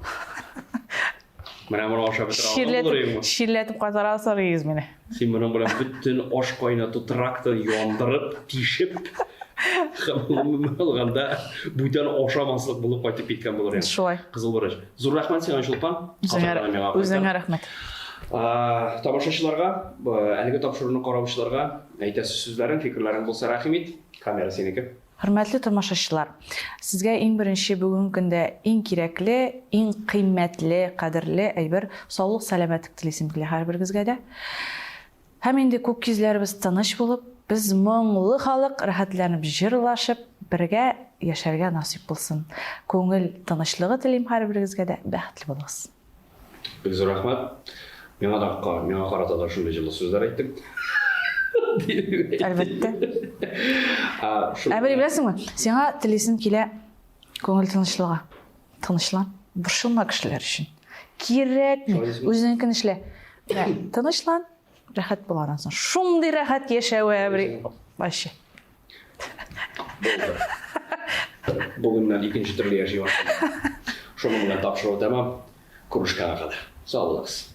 Менә моны ашап бетерә алган булыр идеңме? Чирләтеп кайтарасың идегез мине. Син моның белән бөтен аш кайнату трактын яндырып, тишеп, гомумән алганда бүтән ашамаслык булып кайтып киткән булыр идең. Шулай. Кызыл борыч. Зур рәхмәт сиңа, Чулпан. Үзеңә, үзеңә рәхмәт. Тамашачыларга, әлеге тапшыруны караучыларга әйтәсе сүзләрең, фикерләрең булса рәхим ит. Камера синеке. Хөрмәтле тамашачылар, сезгә иң беренче бүгенге көндә иң кирәкле, иң кыйммәтле, кадерле әйбер, саулык, сәламәтлек телисем килә һәрберегезгә дә. Һәм инде күк йөзләребез тыныч булып, без моңлы халык, рәхәтләнеп җырлашып, бергә яшәргә насыйп булсын. Күңел тынычлыгы телим һәрберегезгә дә, бәхетле булыгыз. Бик зур рәхмәт. Миңа да миңа карата да шундый җылы сүзләр әйттең. Әлбәттә. Ә бер беләсеңме? Сиңа телисем килә күңел тынычлыгы. Тынычлан. Борчылма кешеләр өчен. Кирәкми. Үзеңнекен эшлә. Тынычлан. Рәхәт була аннан соң. Шундый рәхәт яшәве әбри. Вообще. Булды. Бүгеннән икенче төрле яши башладым. Шуның белән тапшыру тәмам. Күрешкәнгә кадәр. Сау булыгыз.